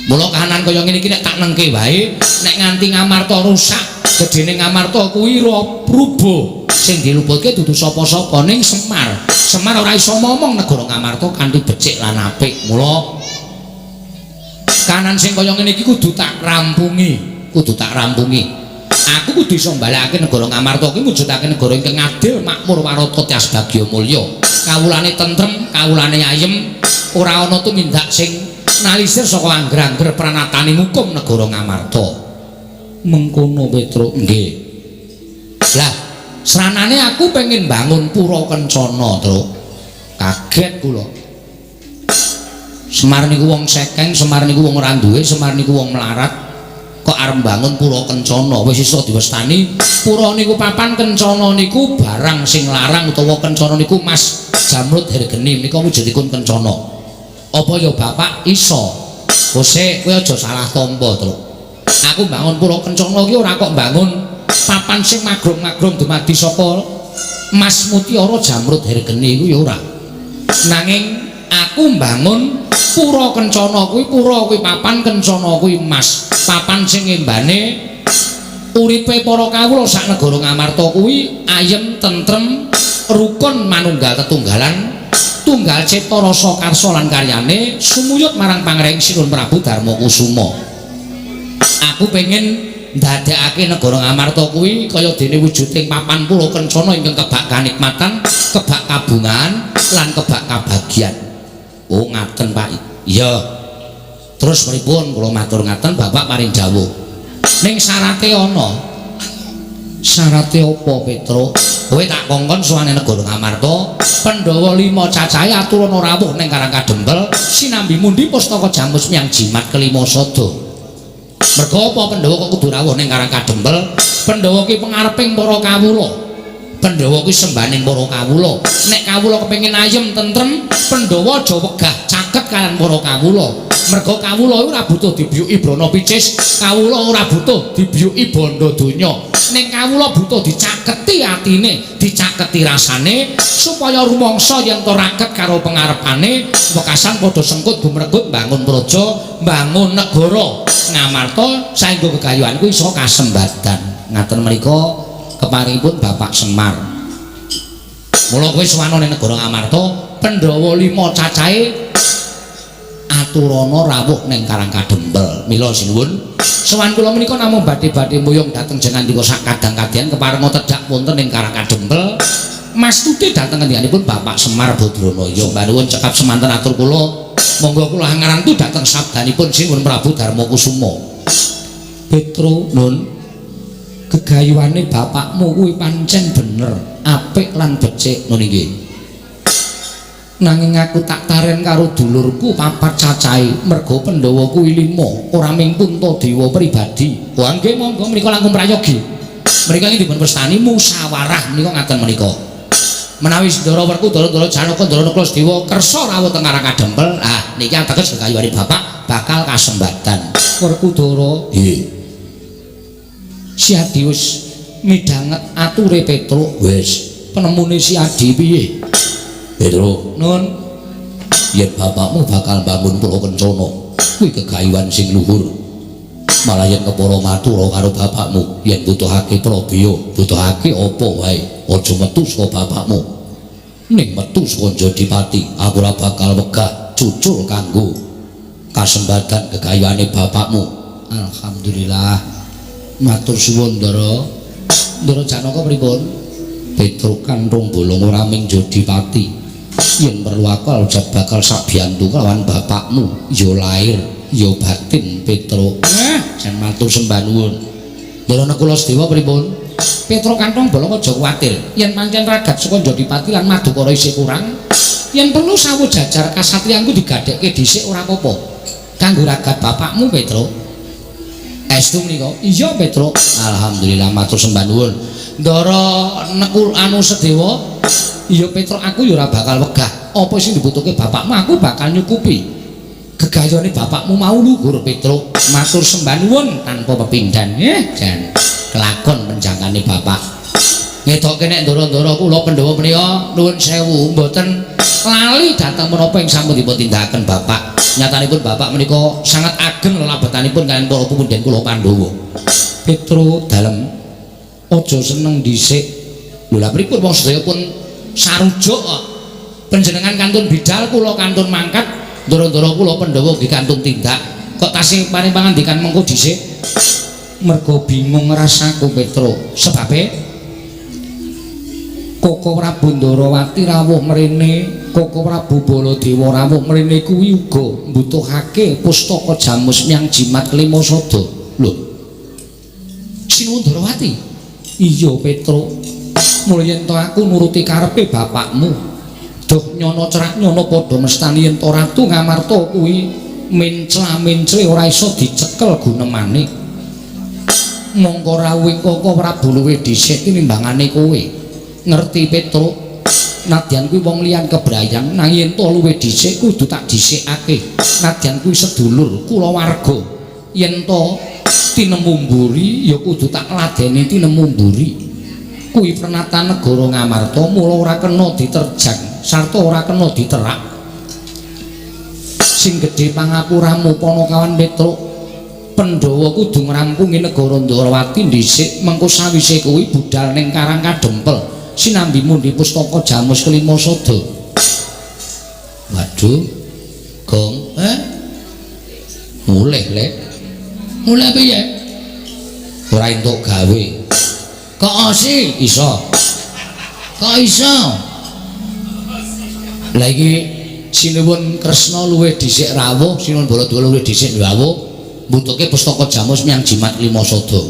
Mula kahanan kaya ngene iki nek tak nengke wae, nek nganti Ngamarta rusak, gedene Ngamarta kuwi rubuh. Sing diluputke dudu sapa-sapa ning Semar. Semar ora iso momong negara Ngamarta kanthi becik lan apik. Mula kanan sing kaya ngene iki kudu tak rampungi, kudu tak rampungi. Aku kudu iso mbalekake negara Ngamarta kuwi mujudake negara ingkang adil, makmur, warata, tias bagya mulya. Kawulane tentrem, kawulane ayem, ora ana tumindak sing nalisir saka angger-angger pranatane ngukum negara Ngamarta. Mengkono Petruk, nggih. Lah, sranane aku pengen bangun pura kencana, Truk. Kaget kula. Semar niku wong sekeng, Semar niku wong ora duwe, Semar niku wong melarat. Kok arep bangun pura kencana? Wis iso diwestani pura niku papan kencana niku barang sing larang utawa kencana niku mas jamrud hergeni menika wujudipun kencana. Apa ya bapak iso? Kose kowe aja salah tampa, Truk. Aku bangun pura kencana ki ora kok bangun papan sing magrong-magrong dumadi saka mas mutiara jamrud hergeni kuwi ya ora. Nanging aku mbangun pura kencana kuwi, pura kuwi papan, kencana kuwi mas. Papan sing ngembane uripe para kawula sak negara Ngamarta kuwi ayem, tentrem, rukun manunggal tetunggalan, tunggal cipta rasa karsa lan karyane sumuyut marang pangreng Sinuhun Prabu Darma Kusuma. Aku pengen ndadekake negara Ngamarta kuwi kaya dene wujuding papan pura kencana ingkang kebak kanikmatan, kebak kabungan lan kebak kabagyan. Oh ngaten Pak. Iya. Terus pripun kula matur ngaten bapak paring dawuh. Ning syarate ana. Syarate apa Petruk? Kowe tak kongkon sowane negara Ngamarta, Pandhawa 5 cacahe aturana rawuh ning Karang Kadempel sinambi mundi pustaka jamus miyang jimat kelima sada. Merga apa Pandhawa kok kudu rawuh ning Karang Kadempel? Pandhawa ki pengareping para kawula. Pandhawa kuwi sembaning para kawula. Nek kawula kepengin ayem tentrem, Pandhawa aja wegah caket kalian para kawula. Merga kawula ora butuh dibiyuki brana picis, kawula ora butuh dibiyuki bondo donya. Ning kawula butuh dicaketi atine, dicaketi rasane supaya rumangsa yen to raket karo pengarepane, wekasan padha sengkut gumregut bangun praja, bangun negara. Ngamarta saengga gegayuhan kuwi iso kasembadan. Ngaten menika keparingipun Bapak Semar. Mula kowe sowan ning negara Ngamarta, Pandhawa 5 cacahe aturana rawuh ning Karang Kadempel. Mila sinuwun, sowan kula menika namung badhe-badhe muyung dhateng jengandika sak kadang-kadyan keparenga tedhak wonten ing Karang Kadempel. Mastuti dhateng ngendikanipun Bapak Semar Badranaya. Mbanuwun cekap semanten atur kula. Monggo kula ngarantu dhateng sabdanipun Sinuwun Prabu Darmakusuma. Petro nun, gegayuhane bapakmu kuwi pancen bener, apik lan becik nun inggih. Nanging aku tak taren karo dulurku papat cacahe, merga Pandhawa kuwi 5, ora ming Puntadewa pribadi. Wah nggih monggo menika langkung prayogi. Menika iki dipun wastani musyawarah menika ngaten menika. Menawi Ndara Werkudara, Ndara Janaka, Ndara Nakula Sadewa kersa rawuh teng Karang Kadempel, ah niki ateges gegayuhane bapak bakal kasembadan. Werkudara, nggih. Si Adi wis midhanget ature Petruk. Wis, penemune si Adi piye? Petruk, nun, yen bapakmu bakal bangun pulo kencana, kuwi gegayuhan sing luhur. Malah yen kepara matura karo bapakmu, yen butuhake prabeya, butuhake apa wae, aja metu saka bapakmu. Ning metu saka Jodipati, aku ora bakal wegah cucul kanggo kasembadan gegayuhane bapakmu. Alhamdulillah. Matur suwun Ndara. Ndara Janaka pripun? Petruk kanthong bolong ora ming Jodipati. Yen perlu aku aja bakal sabiyantu kelawan bapakmu, ya lair, ya batin Petruk. Jan matur sembah nuwun. Ndara Nakula Sadewa pripun? Petruk kanthong bolong aja kuwatir. Yen pancen ragat saka Jodipati lan Madukara isih kurang, yen perlu sawu jajar kasatriyanku digadhekke dhisik ora apa-apa. Kanggo ragat bapakmu Petruk. Estu menika? Iya Petruk. Alhamdulillah matur sembah nuwun. Ndara Nekul anu Sadewa, iya Petruk aku ya ora bakal wegah. Apa sing dibutuhke bapakmu aku bakal nyukupi. Gegayone bapakmu mau luhur Petruk. Matur sembah nuwun tanpa pepindhan. Jan kelakon penjangkane bapak. Ngetokke nek ndara-ndara kula Pandhawa menika nuwun sewu mboten lali dhateng menapa ing sampun dipun tindakaken bapak. Nyatanipun bapak menika sangat ageng lelabetanipun kaliyan para pepundhen kula Pandhawa. Petruk dalem aja seneng dhisik. Lho lha pripun wong sedaya pun sarujuk kok. Panjenengan kantun bidal, kula kantun mangkat, ndara-ndara kula Pandhawa nggih kantun tindak. Kok tasih paring pangandikan mengko dhisik? Mergo bingung rasaku Petruk. Sebabe Koko Prabu Ndarawati rawuh mrene, Koko Prabu Baladewa rawuh mrene kuwi uga mbutuhake pustaka jamus miang jimat kelima sada. Lho. Sinuwun Ndarawati? Iya Petruk. Mula yen to aku nuruti karepe bapakmu. Duh nyono cerak nyono padha mestani yen to Ratu Ngamarta kuwi mencla-mencle ora iso dicekel gunemane. Mongko rawuh Koko Prabu luwih dhisik tinimbangane kowe. Ngerti Petruk, nadyan kuwi wong liyan kebrayan, nanging yen to luwih dhisik kudu tak dhisikake. Nadyan kuwi sedulur kulawarga, yen to tinemu mburi ya kudu tak ladeni tinemu mburi. Kuwi pernatan negara Ngamarta mula ora kena diterjang sarta ora kena diterak. Sing gedhe pangapuramu Panakawan Petruk, Pandhawa kudu ngrampungi negara Ndarawati dhisik, mengko sawise kuwi budal ning Karang Kadempel sinambi mundi pustaka jamus kelima sada. Waduh, Gong, mulih le. Mulih piye? Ora entuk gawe. Kok osi? Iso. Kok iso? Lah iki Sinuwun Kresna luwih dhisik rawuh, Sinuwun Baladewa luwih dhisik rawuh, mbutuhke pustaka jamus miang jimat lima sada.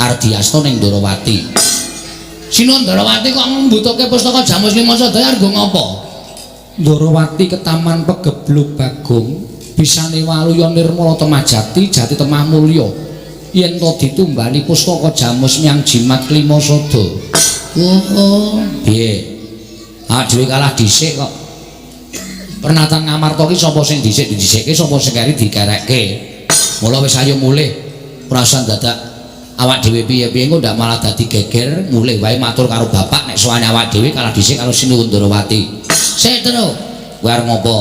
Arep diasta ning Ndarawati. Sinuwun Ndarawati kok mbutuhke pustaka jamus lima sada arep nggo ngopo? Ndarawati ketaman pegeblug Bagong, bisane waluya nirmala temah jati, jati temah mulya. Yen to ditumbali pustaka jamus miang jimat kelima sada. Oh, piye? Ah dhewe kalah dhisik kok. Pernatan Ngamarta ki sapa sing dhisik didhisikke, sapa sing keri dikerekke. Mula wis ayo mulih. Ora usah dadak awak dhewe piye-piye engko ndak malah dadi geger, mulih wae matur karo bapak nek sowane awak dhewe kalah dhisik karo Sinuwun Ndarawati. Sik terus. Kowe arep ngopo?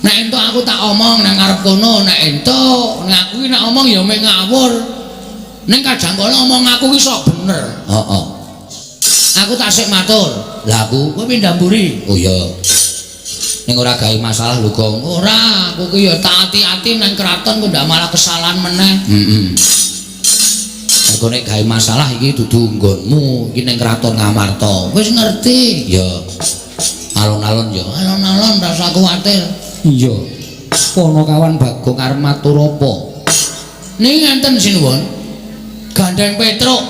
Nek entuk aku tak omong nang ngarep kono, nek entuk, nek aku ki nek omong ya mek ngawur. Ning kadang kala omong aku ki sok bener. Heeh. Aku tak sik matur. Lah aku kowe pindah mburi. Oh iya. Ning ora gawe masalah lho, Gong. Ora, aku ki ya tak ati-ati nang kraton kok ndak malah kesalahan meneh. Heeh. Mergo nek gawe masalah iki dudu nggonmu, iki ning kraton Ngamarta. Wis ngerti? Ya. Alon-alon ya, alon-alon rasa kuwatir. Iya. Panakawan Bagong arep matur apa? Niki ngenten sinuwun. Gandeng Petruk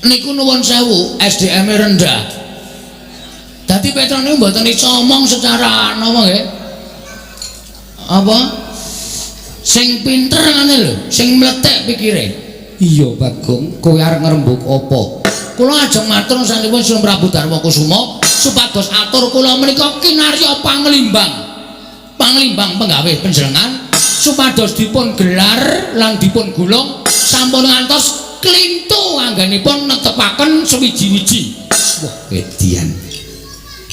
niku nuwun sewu, SDM-e rendah. Dadi Petruk niku mboten iso omong secara napa nggih? Apa? Sing pinter ngene lho, sing mletek pikire. Iya Bagong, kowe arep ngrembug apa? Kula ajeng matur sanipun Sinuwun Prabu Darma Kusuma supados atur kula menika kinarya panglimbang. Panglimbang penggawe panjenengan supados dipun gelar lan dipun gulung sampun ngantos klintu anggenipun netepaken sewiji-wiji. Wah, edian.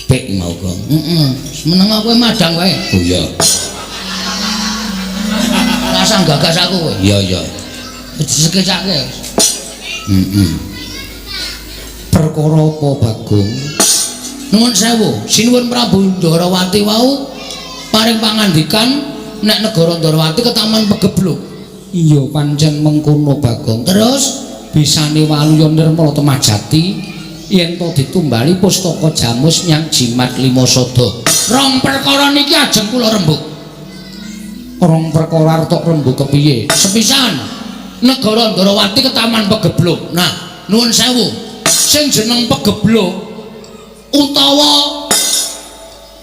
Pek mau kok. Heeh. Meneng kowe madang wae. Oh iya. Rasah gagas aku kowe. Iya iya. Disekecake. Heeh. Perkara apa Bagong? Nuwun sewu, Sinuwun Prabu Ndarawati wau paring pangandikan nek negara Ndarawati ketaman pegebluk. Iya pancen mengkono Bagong. Terus bisane Waluya Nirmala Temajati yen to ditumbali pustaka jamus nyang Jimat Lima Sada. Rong perkara niki ajeng kula rembug. Rong perkara arep tok rembug kepiye? Sepisan, negara Ndarawati ketaman pegebluk. Nah, nuwun sewu, sing jeneng pegebluk utawa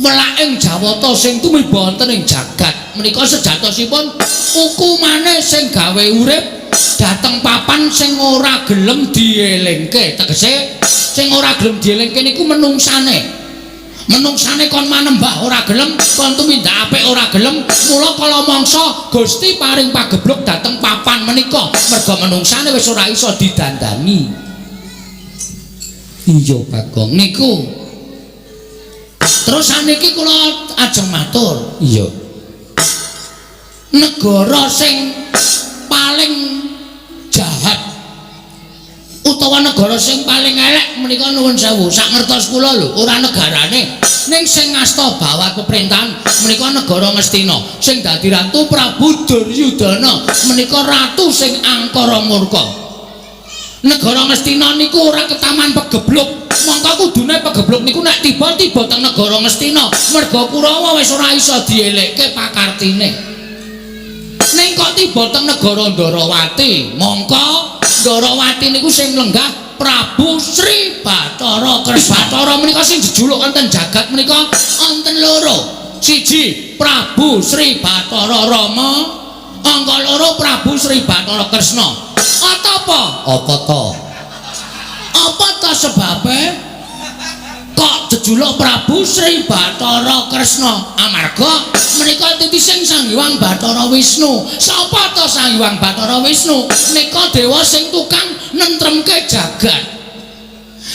welaking Jawata sing tumiba wonten ing jagat menika sejatosipun hukumane sing gawe urip dhateng papan sing ora gelem dielingke. Tegese sing ora gelem dielingke niku menungsane. Menungsane kon manembah ora gelem, kon tumindak apik ora gelem, mula kala mangsa Gusti paring pagebluk dhateng papan menika merga menungsane wis ora iso didandani. Iya Bagong. Niku. Terus saniki kula ajeng matur. Iya. Negara sing paling jahat utawa negara sing paling elek menika nuwun sewu, sak ngertos kula lho, ora negarane, ning sing ngasta bawat pemerintahan menika negara Ngastina sing dadi ratu Prabu Duryudana menika ratu sing angkara murka. Negara Ngastina niku ora ketaman pegebluk, mongko kudune pegebluk niku nek tiba-tiba teng negara Ngastina merga Kurawa wis ora iso dielekke pakartine. Ning kok tiba teng negara Ndarawati, mongko Ndarawati niku sing lenggah Prabu Sri Bathara Kresna. Bathara menika sing jejuluk wonten jagat menika wonten loro. Siji Prabu Sri Bathara Rama, angka loro Prabu Sri Bathara Kresna. Apa? Apa to? Apa to sebabe kok jejuluk Prabu Sri Bathara Kresna? Amarga menika titising Sang Hyang Bathara Wisnu. Sapa to Sang Hyang Bathara Wisnu? Nika dewa sing tukang nentremke jagat.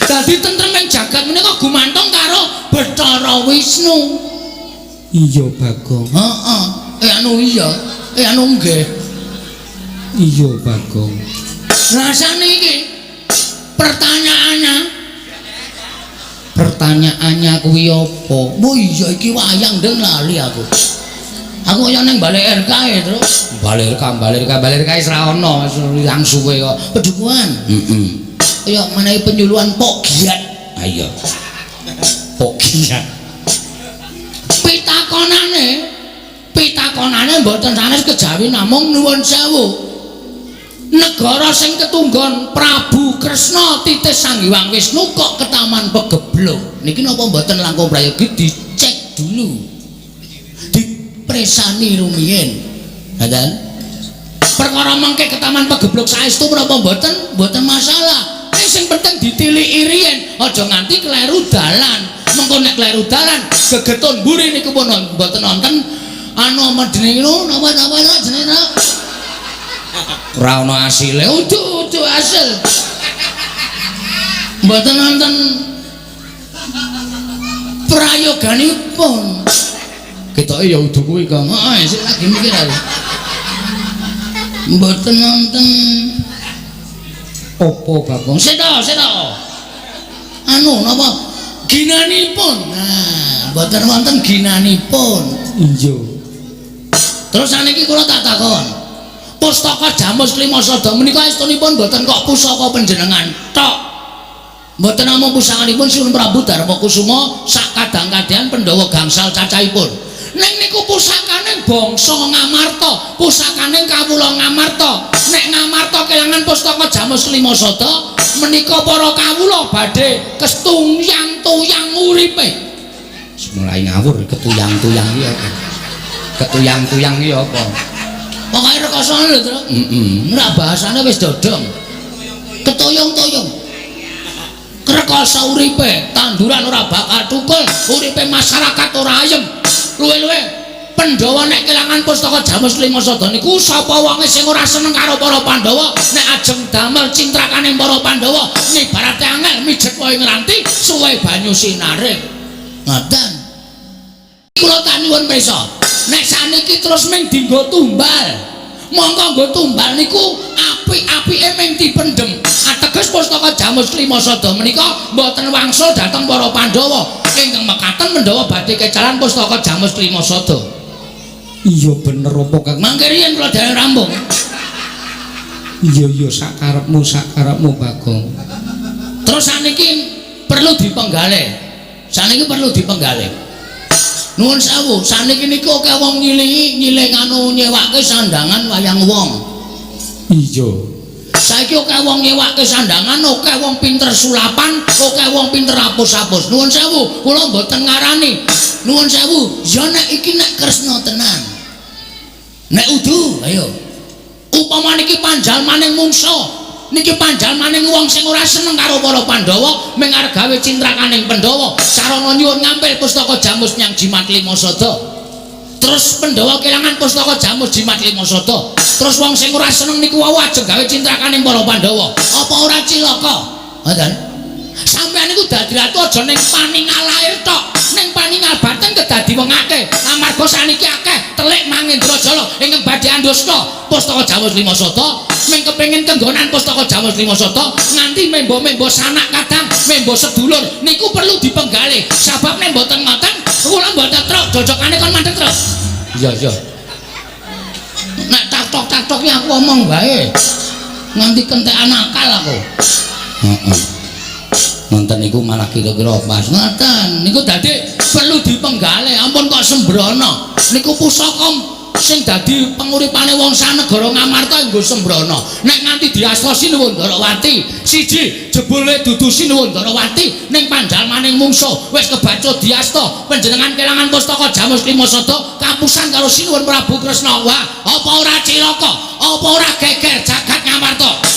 Dadi tentreming jagat menika gumantung karo Bathara Wisnu. Iya Bagong. Heeh. Anu iya. Anu nggih. Iya Bagong. Rasane iki pertanyaannya kuwi apa? Oh iya iki wayang ndeng lali aku. Aku kaya ning Balai RK e, Truk. Balai RK, Balai RK, Balai RK wis ra ono, wis ilang suwe kok. Pedukuhan. Heeh. Kaya menehi penyuluhan Pok Giat. Ha iya. Pok Giat. Pitakonane mboten sanes kejawi namung nuwun sewu. Negara sing ketunggon Prabu Kresna titis Sang Hyang Wisnu kok ketaman pegebluk. Niki napa mboten langkung prayogi dicek dulu. Dipresani rumiyin. Ngaten? Perkara mengke ketaman pegebluk saestu menapa mboten? Mboten masalah. Ning sing penting ditiliki riyin, aja nganti kleru dalan. Mengko nek kleru dalan, gegetun mburi niku pun mboten wonten anu jenenge napa jenenge Ora ana asile. Udu-udu hasil. Mboten wonten prayoganipun. Ketoke ya udu kuwi, Kang. Heeh, sik lagi mikir aku. Mboten wonten apa, Bagong? Sik to, sik to. Anu napa? Ginanipun. Nah, mboten wonten ginanipun. Iya. Terus saniki kula tak takon. Pustaka Jamus Lima Sada menika estunipun mboten kok pusaka panjenengan tok. Mboten namung pusakanipun Sinuwun Prabu Darma Kusuma sak kadang-kadang Pandhawa gangsal cacahipun. Ning niku pusakane bangsa Ngamarta, pusakane kawula Ngamarta. Nek Ngamarta kelangan pustaka Jamus Lima Sada, menika para kawula badhe kestuyang-tuyang uripe. Mulai ngawur ketuyang-tuyang iki apa? Ketuyang-tuyang iki apa? Pokoke rekasane lho, Tru. Heeh. Ora bahasane wis dodong. Ketuyung-tuyung. Rekasa uripe, tanduran ora bakal tukul, uripe masyarakat ora ayem. Luwe-luwe Pandhawa nek kelangan pustaka Jamus Lima Sada niku sapa wonge sing ora seneng karo para Pandhawa nek ajeng damel cintrakane para Pandhawa ngibarate angel mijet wae ngranti suwe banyu sinare. Ngoten. Kula tak nyuwun pirsa, nek saniki terus ming dienggo tumbal. Mongko nggo tumbal niku apik-apike ming dipendhem. Ateges pustaka Jamus Lima Sada menika mboten wangsul dhateng para Pandhawa. Ingkang mekaten Pandhawa badhe kecalan pustaka Jamus Lima Sada. Iya bener apa Kang? Mangke riyen kula dereng rampung. Iya iya sakarepmu sakarepmu Bagong. Terus saniki perlu dipenggalih. Saniki perlu dipenggalih. Nuwun sewu, saniki niku akeh wong nyilihi nyilih anu nyewake sandangan wayang wong. Iya. Saiki akeh wong nyewake sandangan, akeh wong pinter sulapan, akeh wong pinter apus-apus. Nuwun sewu, kula mboten ngarani. Nuwun sewu, ya nek iki nek Kresna tenan. Nek udu, ayo. Upama niki panjalmaning mungsa, niki panjalmaning wong sing ora seneng karo para Pandhawa, ming arep gawe cintrakaning Pandhawa, sarana nyuwun ngampil pustaka Jamus nyang Jimat Lima Sada. Terus Pandhawa kelangan pustaka Jamus Jimat Lima Sada. Terus wong sing ora seneng niku wau ajeng gawe cintrakaning para Pandhawa. Apa ora cilaka? Ngoten. Sampeyan niku dadi ratu aja ning paningal lair tok, ning paningal batin kedah diwengake. Amarga saniki akeh telik Mangendrajala ingkang badhe andusta pustaka Jamus Lima Sada, ming kepengin kenggonan pustaka Jamus Lima Sada nganti membo-membo sanak kadang, membo sedulur niku perlu dipenggalih. Sabab nek mboten ngoten, kula mboten truk jojokane kon mandek truk. Iya iya. Nek tak-tok-tak-tok iki aku omong wae. Nganti kentekan akal aku. Heeh. Nonton niku malah kira-kira pas ngoten niku dadi perlu dipenggalih. Ampun kok sembrono. Niku pusaka sing dadi penguripane wong sanegara Ngamarta nggo sembrono. Nek nganti diasta Sinuwun Darawati siji jebule dudu Sinuwun Darawati ning panjalmaning mungsuh wis kebacut diasta panjenengan kelangan pustaka Jamus Lima Sada kapusan karo Sinuwun Prabu Kresna. Wah, apa ora cilaka, apa ora geger jagat Ngamarta?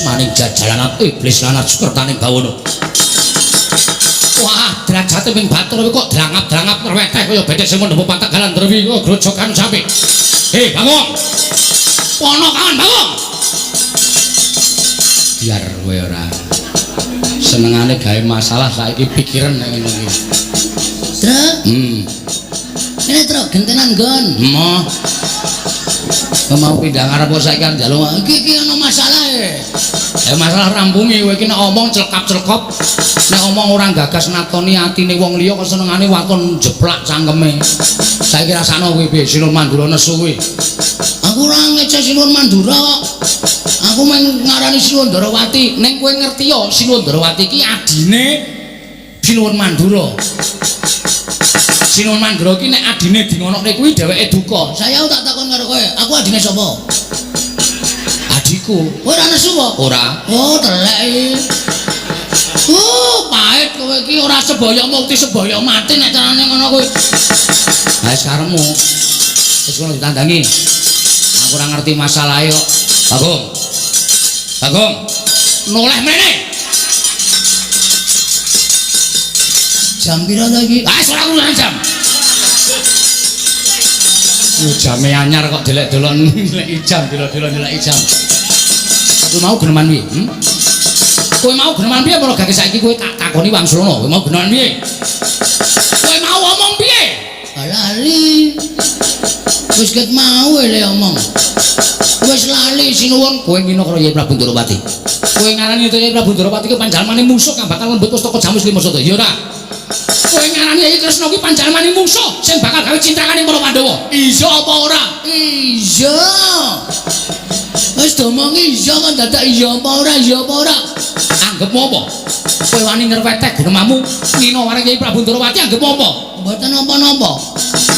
Maning jajalanan iblis lan sukertaning bawono. Wah, derajate ping batur kok drangap-drangap ngreweteh kaya bethek sing mendhepo Pantagalan Drewi kok grojogan sampe. Hei, Bagong. Pono kawan, Bagong. Biar kowe ora senengane gawe masalah saiki pikiran nek ngono iki. Truk. Ini truk gentenan nggon. Emoh. Mau pindah ngarep kok saiki njaluk iki iki ana masalahe. Masalah rampungi kowe iki nek omong celkap-celkop, nek omong ora gagas natoni atine wong liya kok senengane waton jeplak cangkeme. Saiki rasakno kowe piye Sinuwun Mandura nesu kowe. Aku ora ngece Sinuwun Mandura kok. Aku mung ngarani Sinuwun Darawati. Ning kowe ngerti ya Sinuwun Darawati iki adine Sinuwun Mandura. Sinuwun Mandura iki nek adine dingonokne kuwi dheweke duka. Saya tak takon karo kowe, aku adine sapa? Adikku. Kowe ora nesu apa? Ora. Oh, telek iki. Pahit kowe iki ora sebaya mukti sebaya mati nek carane ngono kuwi. Ha wis karepmu. Wis kono ditandangi. Aku ora ngerti masalahe kok. Bagong. Bagong. Noleh mrene. Jam pira ta iki? Ah, ora urusan jam. Yo jame anyar kok delek-delok nilai jam, delok-delok nilai jam. Kowe mau geneman piye? Kowe mau geneman piye para gage saiki kowe tak takoni wangsulana. Kowe mau geneman piye? Kowe mau omong piye? Lali. Wis ket mau le omong. Wis lali sinuwun kowe ngino karo Yai Prabu Ndorowati. Kowe ngarani Yai Prabu Ndorowati ki panjalmane musuh kang bakal nglembut pustaka Jamus Lima Sada. Ya ora? Kowe ngarani Yai Kresna ki panjalmane musuh sing bakal gawe cintrakane para Pandhawa. Iya apa ora? Iya. Wis domongi iya kok dadak iya apa ora, iya apa ora? Anggepmu apa? Kowe wani ngrwetek gunemamu ngino marang Yai Prabu Ndorowati anggepmu apa? Mboten napa-napa.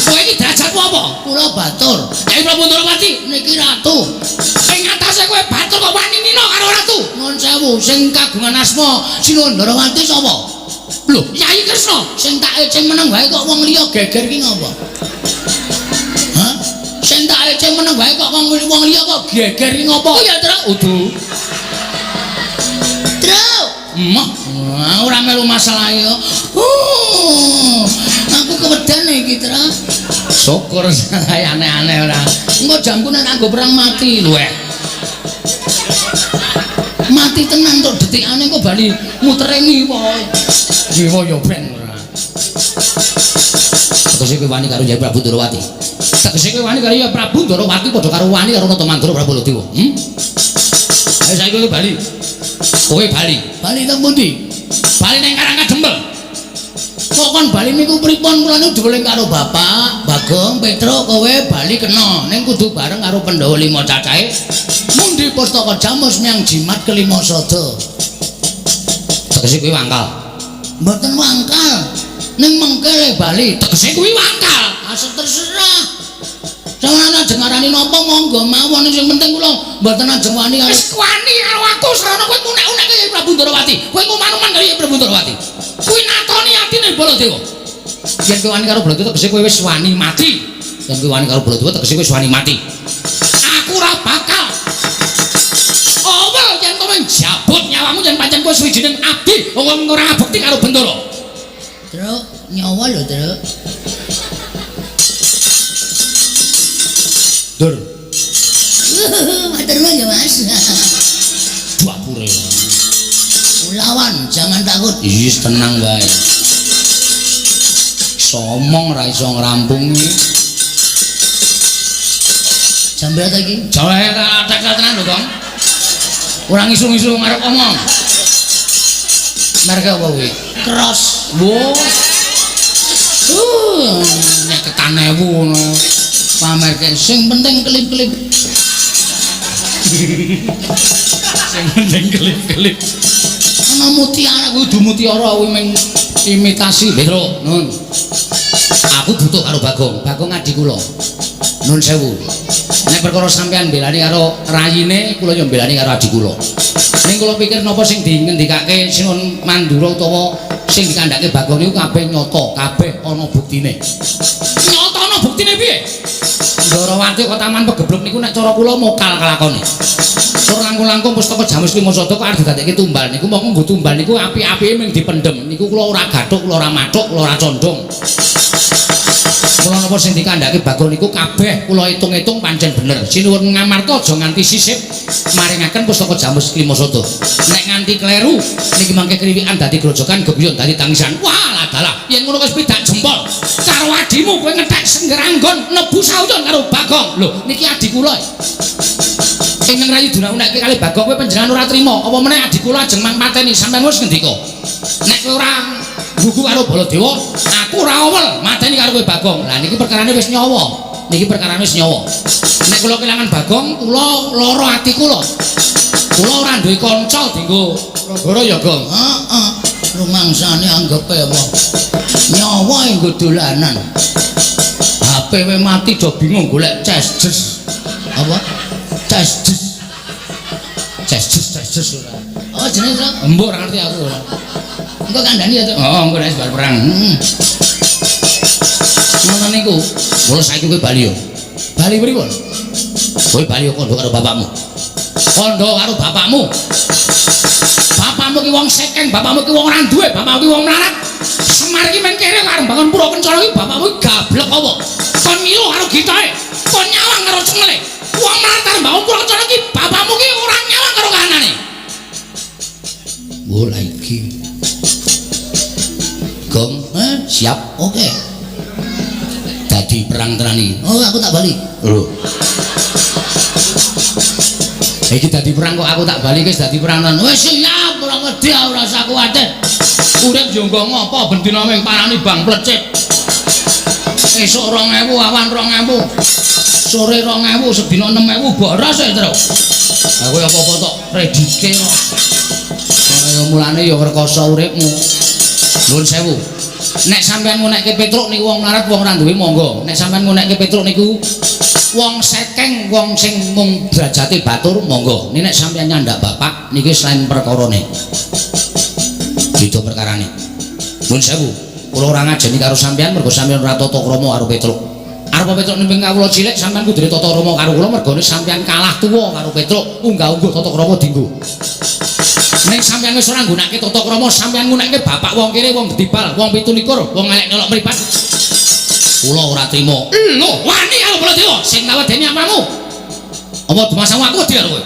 Kowe iki derajatmu apa? Kula batur. Yai Prabu Ndorowati niki ratu. Ing atase kowe batur kok wani ngino karo ratu? Nuwun sewu, sing kagungan asma Sinuwun Ndorowati sapa? Lho, Yai Kresna sing tak eceng meneng wae kok wong liya geger ki ngopo? Hah? Sing tak eceng meneng wae kok wong liya kok geger ki ngopo? Oh ya, Truk. Udu. Truk. Emoh, ora melu masalah ya. Aku keweden iki, Truk. Syukur saya aneh-aneh ora. Engko jamku nek nganggo perang mati lho. Mati tenan tok detikane kok bali mutere ngiwa. Ngiwa ya ben ora. Tegese kowe wani karo Yai Prabu Ndorowati. Tegese kowe wani karo Yai Prabu Ndorowati padha karo wani karo Nata Mandura Prabu Baladewa. Ayo saiki kowe bali. Kowe bali. Bali teng pundi? Bali ning Karang Kadempel. Kok kon bali niku pripun? Kula niku diweling karo Bapak Bagong Petruk kowe bali kena ning kudu bareng karo Pandhawa 5 cacahe. Mundi pustaka Jamus miang jimat kelima sada. Tegese kuwi wangkal. Mboten wangkal. Ning mengkele bali. Tegese kuwi wangkal. Asal terserah. Sampeyan ajeng ngarani napa monggo mawon sing penting kula mboten ajeng wani karo wis wani karo aku srana kowe unek-unekke Yai Prabu Ndorowati. Kowe nguman-uman karo Yai Prabu Ndorowati. Kuwi natoni atine Baladewa. Yen kowe wani karo Baladewa tegese kowe wis wani mati. Yen kowe wani karo Baladewa tegese kowe wis wani mati. Aku ora bakal awel yen kowe njabut nyawamu yen pancen kowe suwijining abdi wong ora ngabekti karo Bentara. Truk, nyawa lho, Truk. Dur. Matur nuwun ya, Mas. Dapure. Lawan, jangan takut. Wis tenang wae. Somong ra iso ngrampungi. Jam berapa iki? Jawahe tak tenan lho, Kong. Ora ngisu-ngisu ngarep omong. Merek apa kuwi? Cross. Wo. 50.000 ngono. Pamerke sing penting kelip-kelip. Sing penting kelip-kelip. Ana mutiara kuwi kudu mutiara kuwi mung imitasi. Petro, nun. Aku butuh karo Bagong. Bagong adi kula. Nun sewu. Nek perkara sampean mbelani karo rayine, kula yo mbelani karo adi kula. Ning kula pikir napa sing dingendikake Sinuwun Mandura utawa sing dikandhake Bagong niku kabeh nyata, kabeh ana buktine. Nyata ana buktine piye? Ndorowati kok taman pegebluk niku nek cara kula mokal kelakone. Sur langkung-langkung pustaka Jamus Lima Sada kok arep didadekke tumbal niku mongko nggo tumbal niku apik-apike mung dipendhem. Niku kula ora gathuk, kula ora mathuk, kula ora condong. Kula napa sing dikandhake Bagong niku kabeh kula hitung-hitung pancen bener. Sinuwun Ngamarta aja nganti sisip maringaken pustaka Jamus Lima Sada. Nek nganti kleru niki mangke kriwikan dadi grojogan gebyun dadi tangisan. Wah, dalah yen ngono wis pidak jempol. Karo adimu kowe ngethek senggeranggon nebu sauyon karo Bagong. Lho, niki adi kula. Ingkang rayi dunak-unekke kali Bagong kowe panjenengan ora trima. Apa meneh adi kula ajeng mang mateni sampeyan wis ngendika. Nek kowe ora gugu karo Baladewa, aku ora awel mateni karo kowe Bagong. Lah niki perkarane wis nyawa. Niki perkarane wis nyawa. Nek kula kelangan Bagong, kula lara ati kula. Kula ora duwe kanca dienggo gara-gara ya, Gong. Heeh. Rumangsane anggepe apa? Nyawa nggo dolanan. HP we mati do bingung golek ces-jes. Apa? Ces-jes. Ces-jes, ces-jes ora. Oh, jenenge Truk? Mbok ora ngerti aku ora. Engko kandhani ya, Truk. Oh, engko nek bar perang. Ngono niku. Mula saiki kowe bali yo. Bali pripun? Kowe bali yo kandha karo bapakmu. Kandha karo bapakmu. Bapakmu ki wong sekeng, bapakmu ki wong ora duwe, bapakmu ki wong melarat. Semar iki men kere karo bangun pura kencana iki bapakmu ki gablek apa? Kon ngilu karo gitae, kon nyawang karo cengele. Wong melarat karo bangun pura kencana iki bapakmu ki ora nyawang karo kahanane. Wo la iki. Gong, Heh, siap. Oke. Dadi perang tenan iki. Oh, aku tak bali. Lho. Iki dadi perang kok aku tak bali, wis dadi perang tenan. Wis siap, ora wedi, ora usah kuwatir. Urip yo nggo ngopo ben dina ming parani bang plecit. Esuk 2000, awan 2000. Sore 2000, sedina 6000 boros e, Truk. Lah kowe apa-apa tok predike kok. Kaya mulane ya rekoso uripmu. Nuwun sewu. Nek sampean ngunekke Petruk niku wong mlarat, wong ora duwe monggo. Nek sampean ngunekke Petruk niku wong sekeng, wong sing mung derajate batur monggo. Nek sampean nyandak bapak niki selain perkarane. Beda perkarane. Nuwun sewu. Kula ora ngajeni karo sampean mergo sampean ora tata krama karo Petruk. Arep Petruk nimping kawula cilik sampean kudune tata krama karo kula mergone sampean kalah tuwa karo Petruk, unggah-ungguh tata krama dinggo. Ning sampean wis ora nggunakake tata krama, sampean nggunakake bapak wong kere, wong gedibal, wong 27, wong elek nyolok mripat. Kula ora trima. Lho, wani karo Baladewa sing ngawedeni apamu? Apa dumasamu aku wedi karo kowe?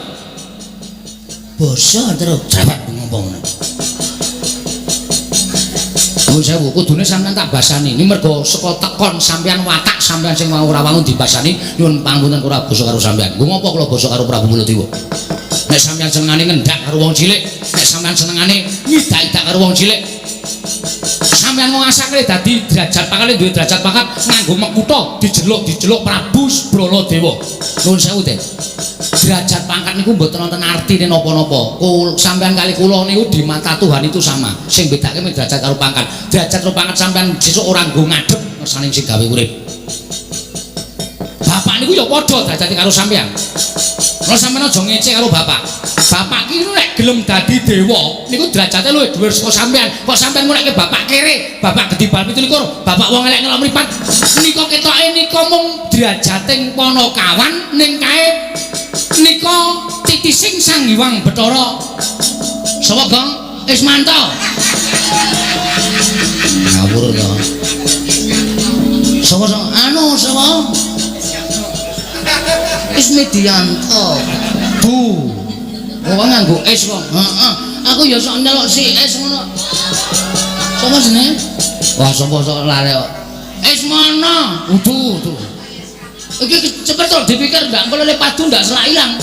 Basa, Truk. Cerewet ngomong ngono. Nuwun sewu, kudune sampean tak basani. Ini mergo saka tekon sampean watak sampean sing mau ora wangun dibasani, nyuwun pangapunten kula basa karo sampean. Nggo ngopo kula basa karo Prabu Baladewa? Nek sampean senengane ngendak karo wong cilik, nek sampean senengane ngidak-idak karo wong cilik, sampean wong asakne dadi derajat pangkat, duwe derajat pangkat nganggo mekutha dijeluk-dijeluk Prabu Baladewa. Nuwun sewu, Den. Derajat pangkat niku mboten wonten artine napa-napa. Sampean kali kula niku di mata Tuhan itu sama. Sing bedake mung derajat karo pangkat. Derajat karo pangkat sampean sesuk ora nggo ngadhep ngersane sing gawe urip. Bapak niku ya padha derajate karo sampean. Kalau sampean aja ngece karo bapak. Bapak ki nek gelem dadi dewa niku derajate luwih dhuwur saka sampean. Kok sampean ngunekke bapak kere, bapak gedibal 27, bapak wong elek ngelok mripat. Nika ketoke nika mung derajating panakawan ning kae nika titising Sang Hyang Bathara. Sapa, Gong? Ismanto. Ngawur to. Sapa sapa? Anu sapa? Ismidianto. Bu. Kok nganggo es kok? Heeh. Aku ya sok nyelok si es ngono. Sapa jenenge? Wah, sapa sok lare kok. Ismono. Udu, udu. Iki cepet to dipikir ndak engko lele padu ndak selak ilang.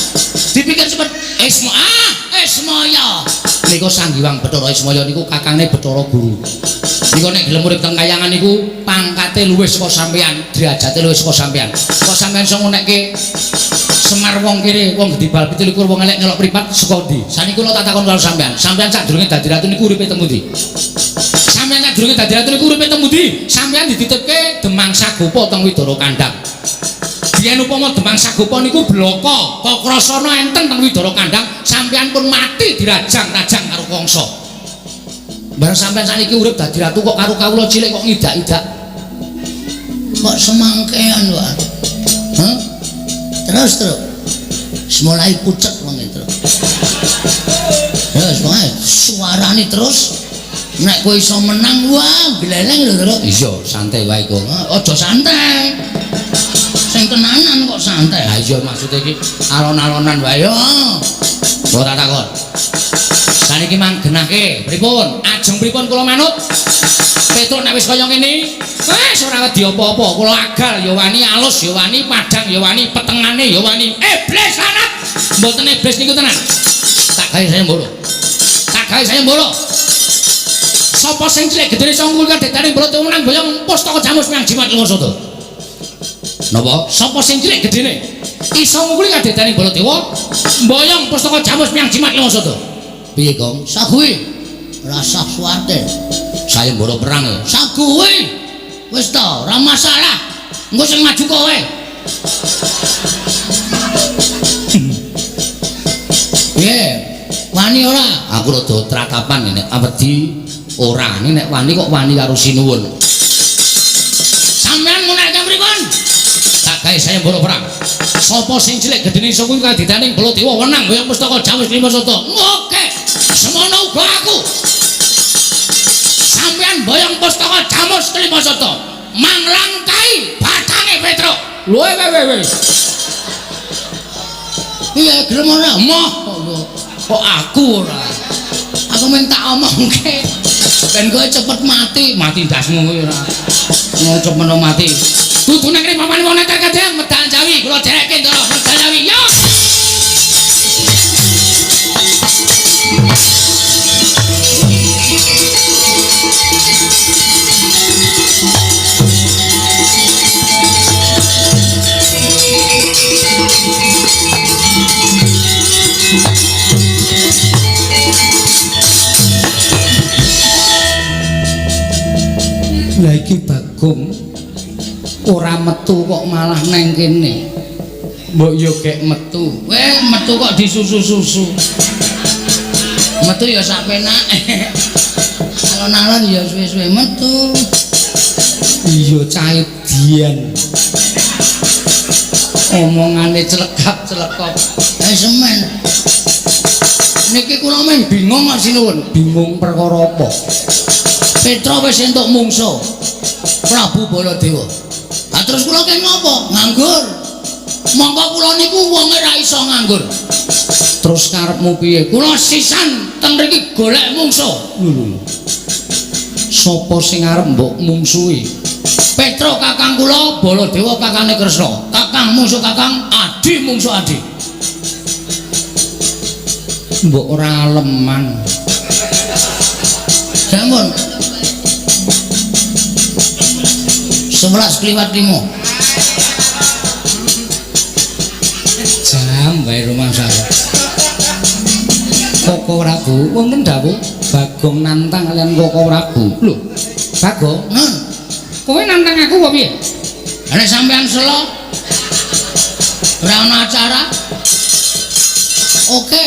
Dipikir cepet. Ismo ah, Ismaya. Nika Sang Hyang Bathara Ismaya niku kakangne Bathara Guru. Nika nek gelem urip teng kayangan niku pangkate luwih saka sampean, derajate luwih saka sampean. Kok sampean iso ngunekke Semar wong kere, wong gedibal 27, wong elek nyelok mripat saka ndi? Saniki kula tak takon karo sampean. Sampean sadurunge dadi ratu niku uripe teng pundi? Sampean sadurunge dadi ratu niku uripe teng pundi? Sampean dititipke Demang Sagopa teng Widara Kandang. Biyen upama Demang Sagopa niku blaka, Kakrasana enten teng Widara Kandang, sampean pun mati dirajang-rajang karo Kangsa. Bareng sampean saniki urip dadi ratu kok karo kawula cilik kok ngidak-idak. Kok semangkean kok. Hah? Terus, terus. Mulai pucet wong itu. Terus wae suarane terus. Nek kowe iso menang wah gleleng lho, Truk. Iya, santai wae kok. Aja santai. Sing tenanan kok santai. Ha iya maksude iki alon-alonan wae yo. Ora takon. Saniki manggenahke pripun? Ajeng pripun kula manut? Petruk nek wis kaya ngene, wis ora wedi apa-apa. Kula agal ya wani, alus ya wani, padhang ya wani, petengane ya wani. Iblis lanat. Mboten iblis niku tenan. Tak gawe saya mboro. Tak gawe saya mboro. Sapa sing cilik gedene iso ngungkul kadetane Baladewa menang boyong pustaka jamus menyang jimat Lima Sada. Napa? Sapa sing cilik gedene iso ngungkuli kadetane Baladewa mboyong pustaka jamus menyang jimat Lima Sada? Piye, Gong? Saguhi. Rasah kuwatir. Sayembara perang ya. Saguhi. Wis ta, ora masalah. Engko sing maju kowe. Piye? Wani ora? Aku rada tratapan nek wedi ora. Nek wani kok wani karo sinuwun. Sampeyan ngunekke pripun? Tak gawe sayembara perang. Sapa sing cilik gedene iso kuwi kadidane Baladewa wenang boyong pustaka Jamus Lima Sada. Oke. Semono uga aku. Sampeyan boyong pustaka Jamus Lima Sada. Manglangkai batange Petruk. Lho we we. Piye gelem ora? Moh kok aku ora. Aku mung tak omongke ben kowe cepet mati, mati ndasmu kuwi ora. Ngono cepet mati. Dudu nang kene papan wong neter kadang medal Jawi, kula derekke Ndara medal Jawi. Yo. Lah iki Bagong ora metu kok malah neng kene. Mbok yo gek metu. Weh, metu kok disusu-susu. Metu ya sak penake. Alon-alon ya suwe-suwe metu. Iya cah edian. Omongane clekap-clekop. Eh semen. Niki kula men bingung kok sinuwun. Bingung perkara apa? Petra wis entuk mungsuh. Prabu Baladewa. Lah terus kula kene ngopo? Nganggur. Mongko kula niku wonge ra iso nganggur. Terus karepmu piye? Kula sisan teng mriki golek mungsuh. Lho. Sapa sing arep mbok mungsuhi? Petra kakang kula, Baladewa kakane Kresna. Kakang mungsuh kakang, adi mungsuh adi. Mbok ora aleman. Sampun. 11 kliwat 5. Jam wae rumah saya. Koko Prabu, wonten dawuh Bagong nantang kalian Koko Prabu. Lho, Bagong, Nun, kowe nantang aku apa piye? Nek sampean selo ora ana acara. Oke.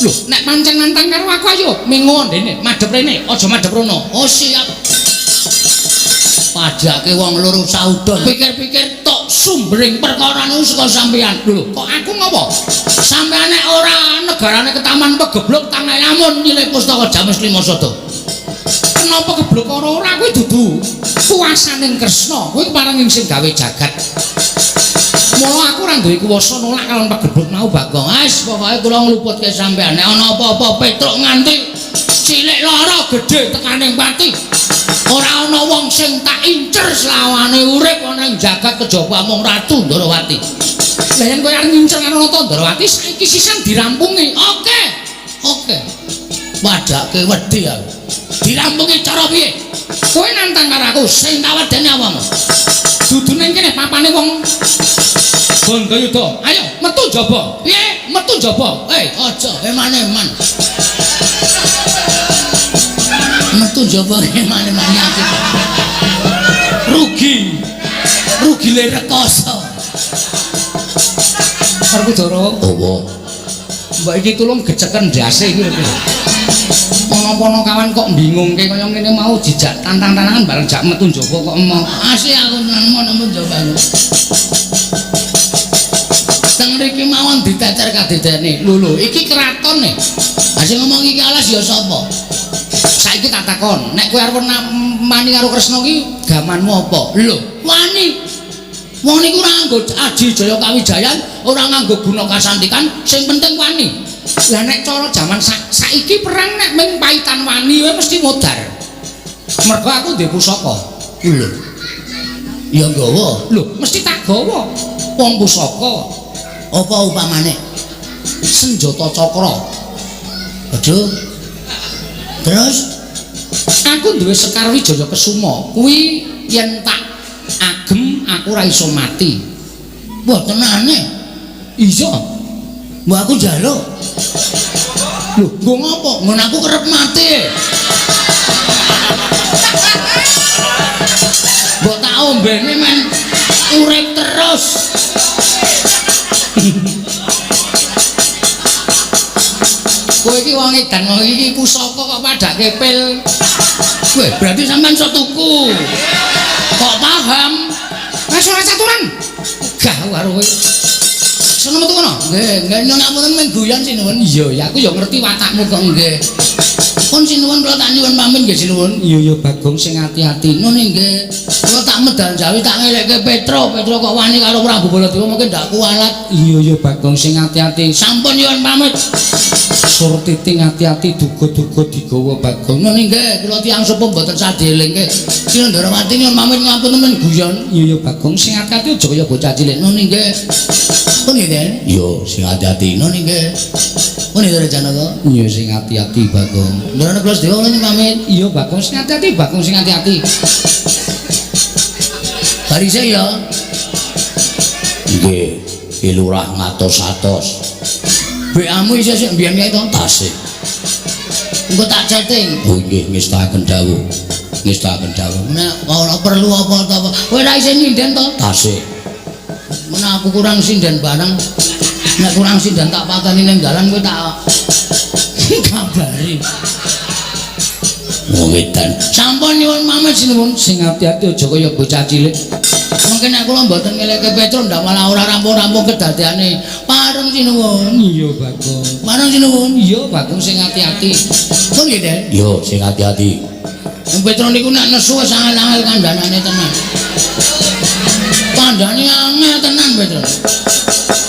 Lho, nek pancen nantang karo aku ayo mengo ndene, madhep rene, aja madhep rono. Oh siap. Pajake wong loro saudon. Pikir-pikir tok sumbering perkara niku saka sampean. Lho, kok aku ngopo? Sampean nek ora negarane ketaman pegebluk tangan lamun nyilih pustaka Jamus Lima Sada. Kenapa gebluk ora ora kuwi dudu kuwasaning Kresna, kuwi paring sing gawe jagat. Mula aku ora duwe kuwasa nolak kalon pegebluk mau Bagong. Wis pokoke kula ngluputke sampean. Nek ana apa-apa Petruk nganti cilik lara gedhe tekaning pati. Ora ana wong sing tak incer selawane urip ana ing jagat kejaba mung Ratu Ndorowati. Lah yen kowe arep ngincer karo Ratu Ndorowati saiki sisan dirampungi. Oke. Oke. Padake wedi aku. Dirampungi cara piye? Kowe nantang karo aku sing tak wedeni awamu. Dudu ning kene papane wong Bandayuda. Ayo metu njaba. Piye? Metu njaba. Hei, aja eman-eman. Metu njaba eman-eman aku. Rugi. Rugi le rekoso. Werkudara. Opo? Mbok iki tulung geceken ndase iki lho. Ana-ana kawan kok bingungke kaya ngene mau dijak tantang-tantangan bareng jak metu njaba kok emoh. Asih aku nang metu njaba. Teng mriki mawon diteter kadidene. Lho lho, iki kraton e. Ha sing ngomong iki alas ya sapa? Saiki tak takon, nek kowe arep mani karo Kresna ki gamanmu apa? Lho, wani. Wong niku ora nganggo aji jaya kawijayan, ora nganggo guna kasantikan, sing penting wani. Lah nek cara jaman saiki perang nek ming paitan wani wae mesti modar. Mergo aku duwe pusaka. Lho. Ya nggawa. Lho, mesti tak gawa. Wong pusaka. Apa upamane? Senjata cakra. Aduh. Terus aku duwe Sekar Wijaya Kesuma. Kuwi yen tak agem aku ora iso mati. Wah, tenane. Iya. Mbok aku njaluk. Lho, nggo ngopo? Nggon aku kerep mati. Mbok tak ombene men urip terus. Kowe iki wong edan, wong iki pusaka kok padake pil. Weh, berarti sampean iso tuku. Kok paham? Wis ora caturan. Gah karo kowe. Seneng metu kono? Nggih, nggih nyuwun ngapunten men guyon sinuwun. Iya, ya aku ya ngerti watakmu kok nggih. Pun sinuwun kula tak nyuwun pamit nggih sinuwun. Iya ya Bagong sing ati-ati. Ngono nggih. Kula tak medal Jawi tak ngelekke Petro. Petro kok wani karo Prabu Baladewa mungkin ndak kualat. Iya ya Bagong sing ati-ati. Sampun nyuwun pamit. Surtiti ati-ati duga-duga digawa Bagong. Ngono nggih, kula tiyang sepuh mboten sadhelingke. Sinandharawati nyuwun pamit ngapunten men guyon. Iya ya Bagong, sing ati-ati aja kaya bocah cilik. Ngono nggih. Pun nggih, Den? Iya, sing ati-ati. Ngono nggih. Pun nggih Janaka. Iya sing ati-ati Bagong. Ndara kula sedaya kula pamit. Iya Bagong, sing ati-ati Bagong, sing ati-ati. Barise ya. Nggih, Ki Lurah ngatos-atos. WA-mu isih sik mbiyen kae to? Tasih. Engko tak chatting. Oh nggih, ngestakaken dawuh. Ngestakaken dawuh. Nek ora perlu apa ta apa. Kowe ora isih nyinden to? Tasih. Menawa aku kurang sinden barang. Nek kurang sinden tak pateni ning dalan kowe tak kabari. Wong edan. Sampun nyuwun pamit sinuwun, sing ati-ati aja kaya bocah cilik. Mungkin nek kula mboten ngeleke Petro ndak malah ora rampung-rampung kedadeane. Pareng sinuwun. Iya Bagong. Pareng sinuwun. Iya Bagong, sing ati-ati. Pun nggih, Den? Iya, sing ati-ati. Wong Petro niku nek nesu wis angel-angel kandhanane tenan. Kandhane angel tenan Petro.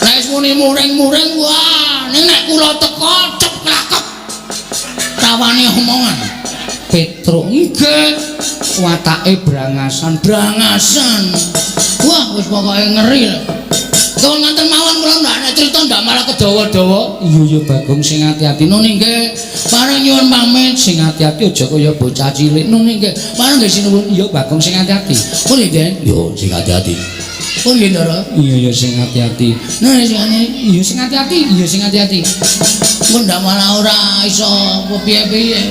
Nek wis muni muring-muring wah, ning nek kula teko cep klakep. Tawane omongan. Petro nggih, watake brangasan, brangasan. Wah, wis pokoke ngeri lho. Kula nganten mawon kula ndak nek crita ndak malah kedawa-dawa. Iya ya Bagong, sing ati-ati. Nun nggih, pareng nyuwun pamit, sing ati-ati aja kaya bocah cilik. Nun nggih, pareng nggih sinuwun. Iya Bagong, sing ati-ati. Pun nggih, Den? Iya, sing ati-ati. Pun nggih, Ndara? Iya ya sing ati-ati. Nun sing ati. Iya sing ati-ati, iya sing ati-ati. Mun ndak malah ora iso piye-piye.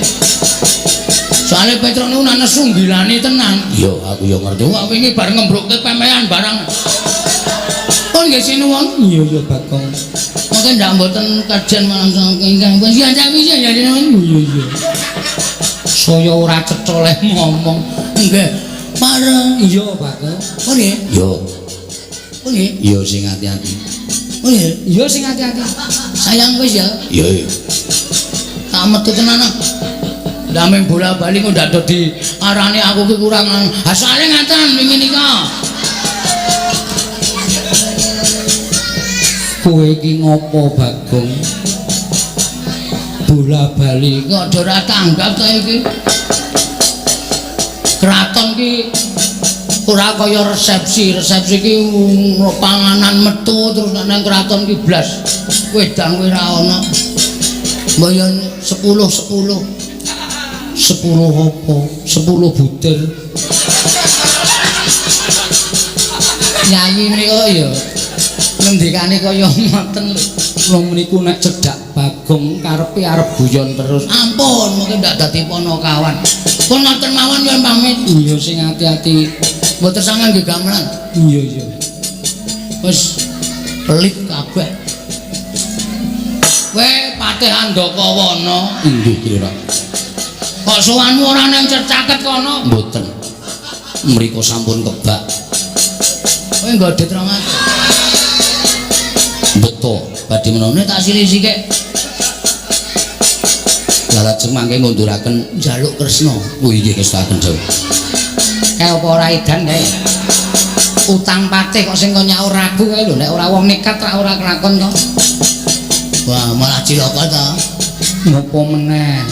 Soale Petro niku nek nesu nggilani tenan. Iya, aku ya ngerti. Wah, wingi bar ngembrukke pemean barang. Pun nggih sinuwun. Iya ya Bagong. Mungkin ndak mboten kajen malam ingkang pun sian sami ya sinuwun. Iya iya. Saya ora cetha leh ngomong. Nggih. Pareng. Iya Bagong. Pun nggih. Iya. Pun nggih. Iya sing ati-ati. Pun nggih. Iya sing ati-ati. Sayang wis ya. Iya. Tak metu tenan. Dameng bola-bali kok ndak dadi arane aku ki kurang. Ha soalé ngaten wingi nika. Kowe iki ngopo Bagong? Bola-bali kok ora tanggap ta iki. Kraton ki ora kaya resepsi. Resepsi ki panganan metu terus nang kraton ki blas. Wedang kuwi ora ana. Mboyon 10-10. 10 apa? 10 butir. Yayi menika ya ngendikane kaya ngoten lho. Kula meniku nek cedhak Bagong karepe arep guyon terus. Ampun, mungkin ndak dadi ponokawan. Pun ngoten mawon nyuwun pamit. Iya sing ati-ati. Mboten sangang nggih gamelan. Iya iya. Wis pelit kabeh. Kowe Patih Andakawana. Inggih, Ki Lurah. Kok sowanmu ora nang caket kono? Mboten. Mriko sampun kebak. Kowe nggodhet 200. Beto, badhe menone tak silih-sikik. Lah lajeng mangke ngunduraken njaluk Kresna. Oh inggih ngestakaken dawuh. Kae apa ora edan kae? Utang patih kok sing kon nyaur ragu kae lho, nek ora wong nekat ra ora kelakon to. Wah, malah cilaka ta. Ngopo meneh?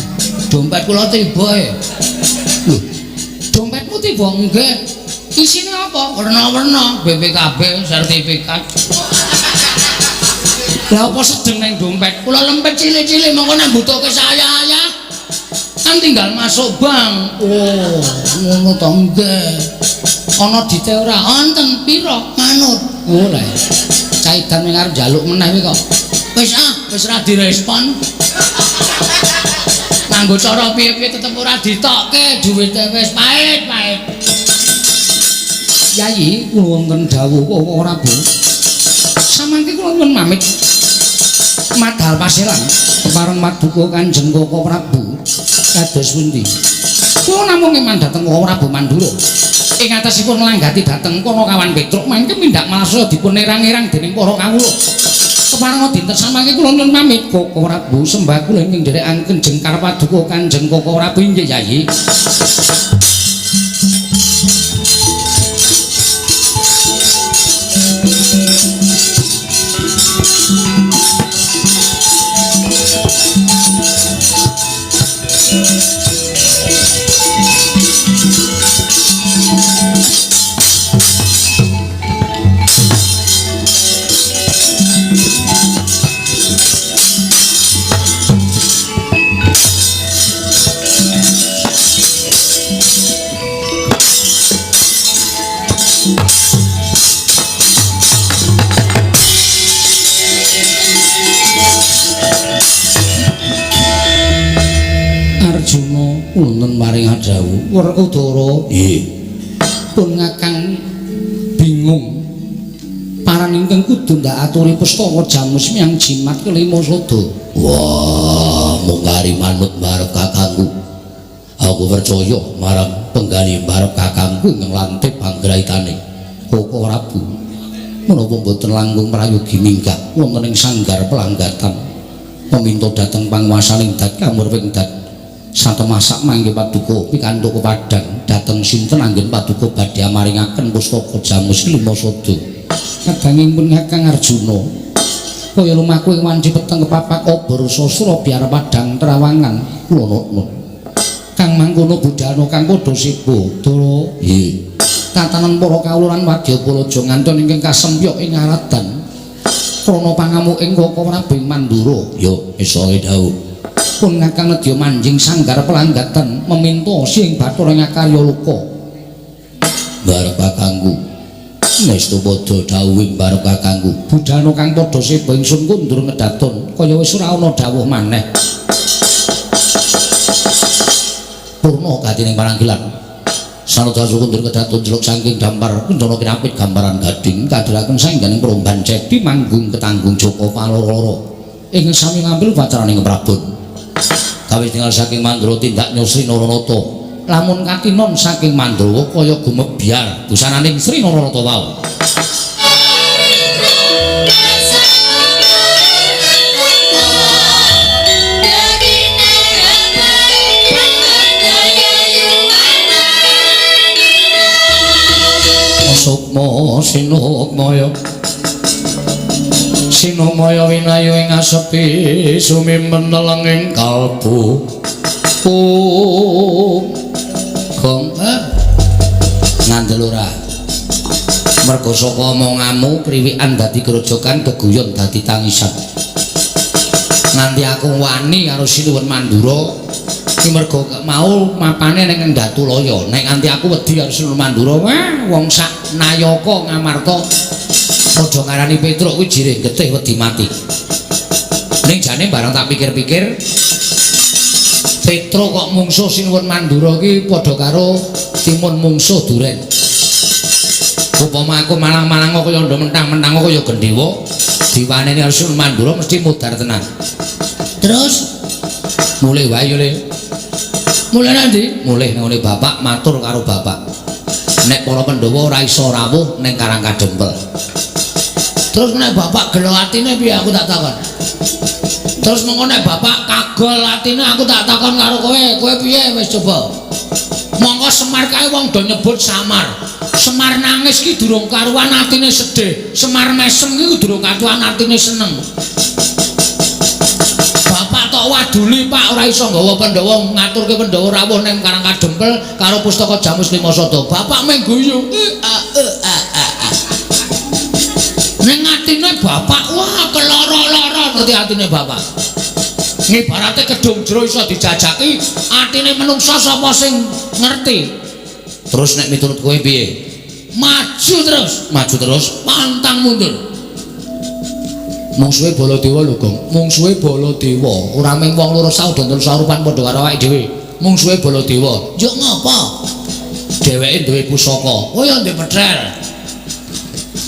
Dompet kula tiba e. Lho, dompetmu tiba? Nggih. Isine apa? Werna-werna, BPKB, sertifikat. Lah apa sedeng nang dompet? Kula lempet cilik-cilik mongko nek mbutuhke saya-saya kan tinggal masuk bank. Oh, ngono to nggih. Ana dite ora? Wonten pira? Manut. Oh lah. Caidan ning arep njaluk meneh kuwi kok. Wis ah, wis ora direspon. Nganggo cara piye-piye tetep ora ditokke, duwite wis pahit-pahit. Yayi, kula wonten dawuh kok ora, Bu. Samangke kula nyuwun pamit. Madal paselan pareng maduka Kanjeng Koko Prabu kados pundi. Kula namung eman dhateng Koko Prabu Mandura. Ing atasipun nglanggati dhateng kono kawan Petruk mangke mindhak malasa dipun erang-erang dening para kawula. Kepareng dinten samangke kula nyuwun pamit Koko Prabu sembah kula ingkang nderekaken jengkar paduka Kanjeng Koko Prabu inggih Yayi. dawuh. Werkudara. Nggih. Pun ngakang bingung. Paran ingkang kudu ndak aturi pustaka jamus miyang jimat kelima sada. Wah, mung kari manut marep kakangku. Aku percaya marang penggali marep kakangku ingkang lantip panggraitane. Koko Prabu. Menapa mboten langkung prayogi minggah wonten ing sanggar pelanggatan. Meminta dhateng panguwasaning dat kamurwing dat. Satemasak mangke paduka pikantuk kepadang dhateng sinten anggen paduka badhe amaringaken pustaka jamus kelima sada. Kadanging pun Kakang Arjuna kaya lumaku ing wanci peteng kepapak obor sastra biar padang terawangan kula nutut. Kang mangkono budhana kang padha seba Dara. Nggih. Tatanan para kawula lan wadyabala nganton ingkang kasempyok ing aradan krana pangamuk ing Koko Prabu Mandura. Yo isoke dawuh. Pun Kakang nedya manjing sanggar pelanggatan meminta sing bathara ngakarya luka. Barep kakangku. Ngestu padha dawuhing barep kakangku. Budhana kang padha seba ingsun kundur ngedaton kaya wis ora ana dawuh maneh. Purna gatining paranggilan. Sanadha kundur kedaton jeluk saking dampar kencana kinapit gambaran gading kadhiraken saengganing peromban cedi manggung ketanggung Joko Paloro ing sami ngambil pacaraning Prabon. Kawis tinggal saking Mandura tindak Sri Naranata. Lamun katinon saking Mandura kaya gumebyar busananing Sri Naranata wau. Sukma sinukmaya sinumaya winayu ing asepi sumimpen nelenging kalbu. Gong ngandel ora mergo saka omonganmu kriwikan dadi grojogan geguyon dadi tangisan. Nganti aku wani karo Sinuwun Mandura iki mergo mau mapane ning Ndatulaya. Nek nganti aku wedi karo Sinuwun Mandura, wah wong sak nayaka Ngamarta padha ngarani Petruk kuwi jirih getih wedi mati. Ning jane barang tak pikir-pikir Petruk kok mungsuh Sinuwun Mandura iki padha karo timun mungsuh duren. Upama aku malang-malang kaya ndho mentang-mentang kaya gendhewa diwaneni karo Sinuwun Mandura mesti mudhar tenan. Terus mulih wae yo Le. Mulih nanti? Mulih nang ngene bapak matur karo bapak. Nek para Pandhawa ora iso rawuh ning Karang Kadempel. Terus nek bapak gelo atine piye aku tak takon. Terus mengko nek bapak kagol atine aku tak takon karo kowe, kowe piye wis coba. Mongko Semar kae wong do nyebut Samar. Semar nangis ki durung karuan atine sedih. Semar mesem ki durung karuan atine seneng. Bapak tok waduli Pak ora iso nggawa Pandhawa ngaturke Pandhawa rawuh ning Karang Kadempel karo pustaka Jamus Lima Sada. Bapak mung guyu. Ning atine bapak wah keloro-loro ngerti atine bapak. Ngibarate kedung jero iso dijajaki, atine menungsa sapa sing ngerti. Terus nek miturut kowe piye? Maju terus, maju terus, pantang mundur. Mungsuhe Baladewa lho, Gong. Mungsuhe Baladewa, ora mung wong loro saudara sarupan padha karo awake dhewe. Mungsuhe Baladewa. Njuk ngopo? Dheweke duwe pusaka. Oh ya duwe petrel.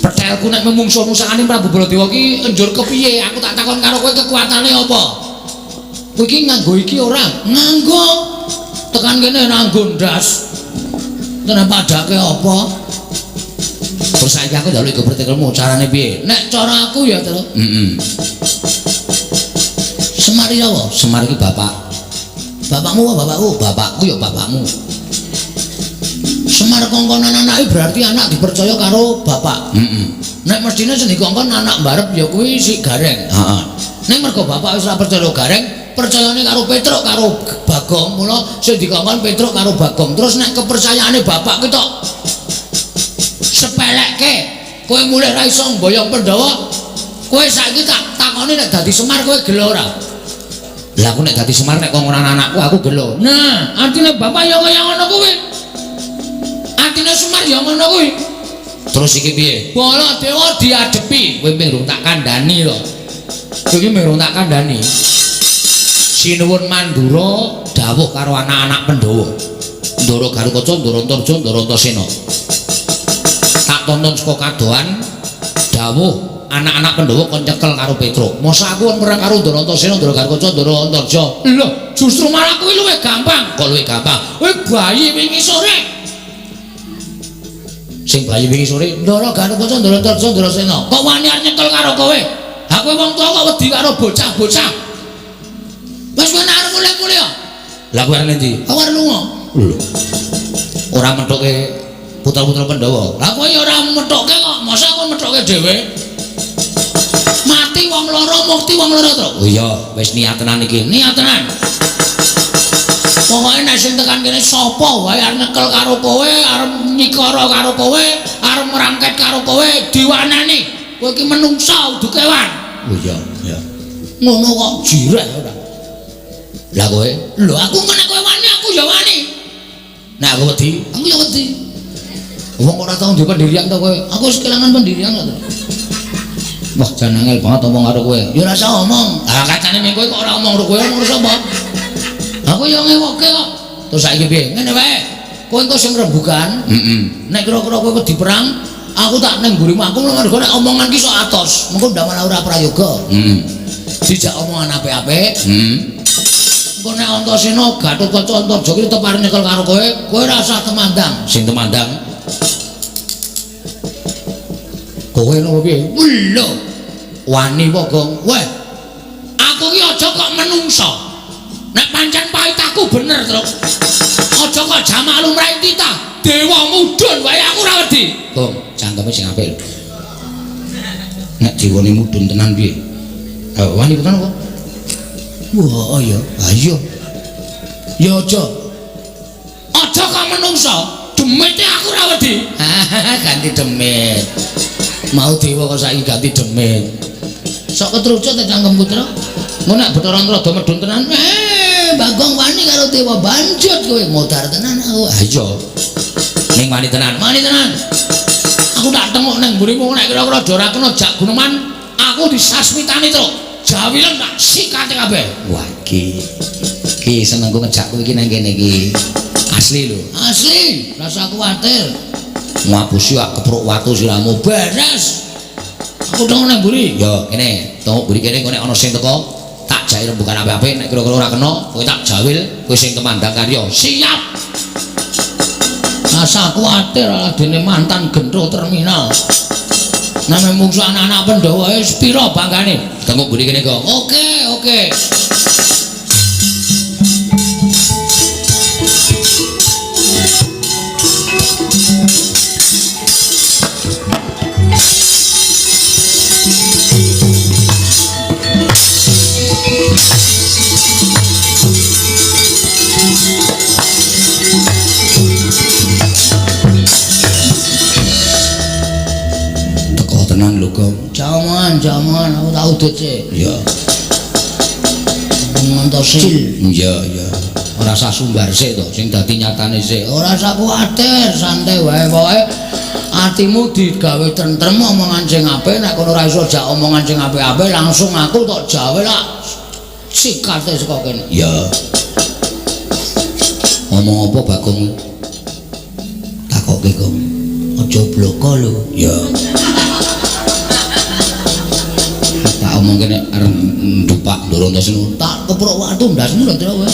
Petelku nek memungsuh-musahane Prabu Baladewa ki enjur kepiye? Aku tak takon karo kowe kekuatane apa? Kowe iki nganggo iki ora? Nganggo. Tekan kene nganggo ndas. Tenan padake apa? Terus saiki aku njaluk iku pertekelmu carane piye? Nek cara aku ya, Tru. Heeh. Semar iki apa? Semar iki bapak. Bapakmu apa bapakku? Bapakku ya bapakmu. Semar kongkonan anake berarti anak dipercaya karo bapak. Heeh. Nek mestine sing dikongkon anak mbarep ya kuwi si Gareng. Heeh. Ning mergo bapak wis ora percaya Gareng, percayane karo Petruk karo Bagong, mula sing dikongkon Petruk karo Bagong. Terus nek kepercayaane bapak ki tok sepelekke, kowe mulih ra iso mboyong Pandhawa, kowe saiki tak takoni nek dadi Semar kowe gelo ora? Lah aku nek dadi Semar nek kongkonan anakku aku gelo. Nah, artine bapak ya kaya ngono kuwi. Artine Semar ya ngono kuwi. Terus iki piye? Baladewa diadepi, kowe mung tak kandhani to. Kowe iki mung tak kandhani. Sinuwun Mandura dawuh karo anak-anak Pandhawa. Ndara Garukaca, Ndara Antarja, Ndara Antasena. Tak tonton saka kadohan dawuh anak-anak Pandhawa kon nyekel karo Petruk. Masa aku kon perang karo Ndara Antasena, Ndara Garukaca, Ndara Antarja. Lho, justru malah kuwi luwih gampang. Kok luwih gampang? Kowe bayi wingi sore. Sing bayi wingi sore, Ndara Garukaca, Ndara Antarja, Ndara Sena. Kok wani arep nyekel karo kowe? Ha kowe wong tuwa kok wedi karo bocah-bocah. Wis kowe arep mulih-mulih ya. Lah kowe arep endi? Aku arep lunga. Lho. Ora methuke putra-putra Pandhawa. Lah kowe ya ora methuke kok, masa aku methuke dhewe? Mati wong loro, mukti wong loro, Truk. Oh iya, wis niat tenan iki. Niat tenan. Pokoke nek sing tekan kene sapa wae arep nyekel karo kowe, arep nyikara karo kowe, arep ngrangket karo kowe, diwanani. Kowe iki menungsa udu kewan. Oh iya, iya. Ngono kok jireh ora. Lah kowe? Lho aku nek kowe wani, aku ya wani. Nek aku wedi, aku ya wedi. Wong ora tau duwe pendirian to kowe. Aku wis kelangan pendirian kok. Wah, jan angel banget omong karo kowe. Ya ora usah omong. Ah, kacane ming kowe kok ora omong karo kowe, omong karo sapa? Aku ya ngewoke kok. Terus saiki piye? Ngene wae. Kowe engko sing rembugan. Heeh. Nek kira-kira kowe wedi perang, aku tak ning mburimu. Aku mergo nek omongan ki sok atos. Mengko ndak malah ora prayoga. Heeh. Dijak omongan apik-apik. Heeh. Engko nek Antasena Gatotkaca Antarja ki tetep arep nyekel karo kowe, kowe ora usah temandang. Sing temandang kowe napa piye? Lho. Wani apa, Gong? Weh. Aku ki aja kok menungsa. Nek pancen pahitaku bener, Truk. Aja kok jamak lumrahe titah. Dewa mudhun wae aku ora wedi. Gong, cangkeme sing apik lho. Nek dewane mudhun tenan piye? Ha wani tenan kok. Wah, iya. Ha iya. Ya aja. Aja kok menungsa. Demite aku ora wedi. Ganti demit. Mau dewa kok saiki ganti demit. Sok ketrucut ta cangkemku, Truk. Engko nek Bathara Antrada medhun tenan, Bagong wani karo dewa banjut kowe modar tenan aku. Ha iya. Ning wani tenan, wani tenan. Aku tak tengok nang mburimu nek kira-kira ora kena jak guneman, aku disasmitani, Truk. Jawilen tak sikate kabeh. Wah iki. Iki senengku ngejak kowe iki nang kene iki. Asli lho. Asli, rasa kuwatir. Ngapusi ak kepruk watu siramu beres. Aku tengok nang mburi. Ya, kene, tengok mburi kene engko nek ana sing teko tak jai rembugan apik-apik nek kira-kira ora kena kowe tak jawil, kowe sing temandang karya. Siap. Rasa kuwatir dene mantan gentro terminal. Name mungsu anak-anak Pandhawa wis pira banggane? Tengok mburi kene kok. Oke, oke. Tenan lho, Gong. Jaman, jaman aku tak udut sik. Iya. Ngantos sik. Iya, iya. Ora usah sumbar sik to, sing dadi nyatane sik. Ora usah kuwatir, santai wae pokoke atimu digawe tentrem omongan sing apik, nek kono ora iso jak omongan sing apik-apik langsung aku tok jawe lak sikate saka kene. Iya. Ngomong apa Bagong? Takoke, Gong. Aja bloko lho. Iya. Tak omong kene arep ndupak Ndara Antasena tak keprok watu ndasmu lho Truk kowe.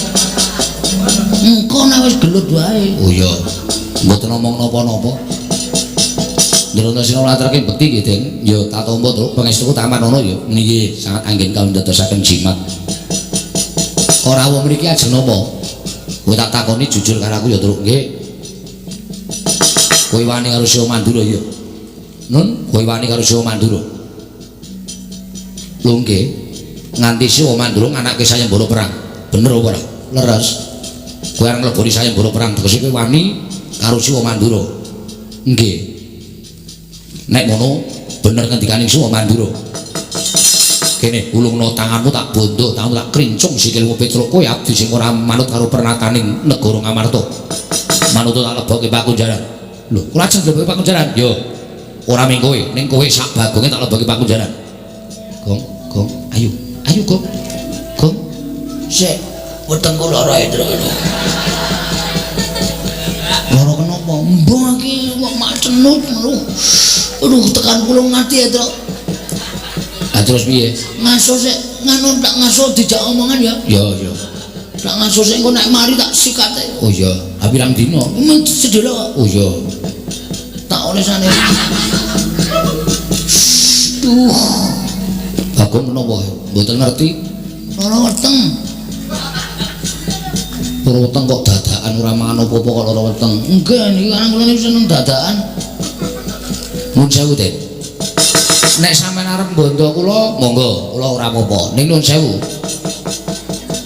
Engko nek wis gelut wae. Oh iya. Mboten omong napa-napa. Ndara Antasena latrake bekti nggih, Den. Ya tak tampa Truk pangestuku taman ana ya. Nggih, sangat anggen kawula ndadosaken jimat. Ora wong mriki ajeng napa? Kowe tak takoni jujur karo aku ya Truk nggih. Kowe wani karo Siwa Mandura ya. Nun, kowe wani karo Siwa Mandura. Lho nggih, nganti Siwa Mandura nganake sayembara perang. Bener apa ora? Leres. Kowe arep ngleboni sayembara perang tegese kowe wani karo Siwa Mandura. Nggih. Nek ngono bener ngendikane Siwa Mandura. Kene ulungno tanganmu tak bondo, tanganmu tak krincung sikilmu Petruk. Kowe abdi sing ora manut karo pernataning negara Ngamarta. Manut tak lebokke pakunjaran. Lho, kula ajeng lebokke pakunjaran. Yo. Ora ming kowe, ning kowe sak bagonge tak lebokke pakunjaran. Gong, Gong, ayo, ayo Gong. Gong. Sik, wetengku lara e, Truk. Mbah iki kok mak cenut ngono. Aduh tekan kula ngati ya, Truk. Lah terus piye? Ngaso sik nganu tak ngaso dijak omongan ya. Ya ya. Tak ngaso sik engko nek mari tak sikate. Oh iya, ha pirang dina? Mung sedelo kok. Oh iya. Tak olesane. Duh, Bagong menapa? Mboten ngerti. Lara weteng. Lara weteng kok dadakan ora mangan apa-apa kok lara weteng. Enggak, niki kan kula niku seneng dadakan. Nuwun sewu, Den. Nek sampean arep mbondo kula, monggo, kula ora apa-apa. Ning nuwun sewu.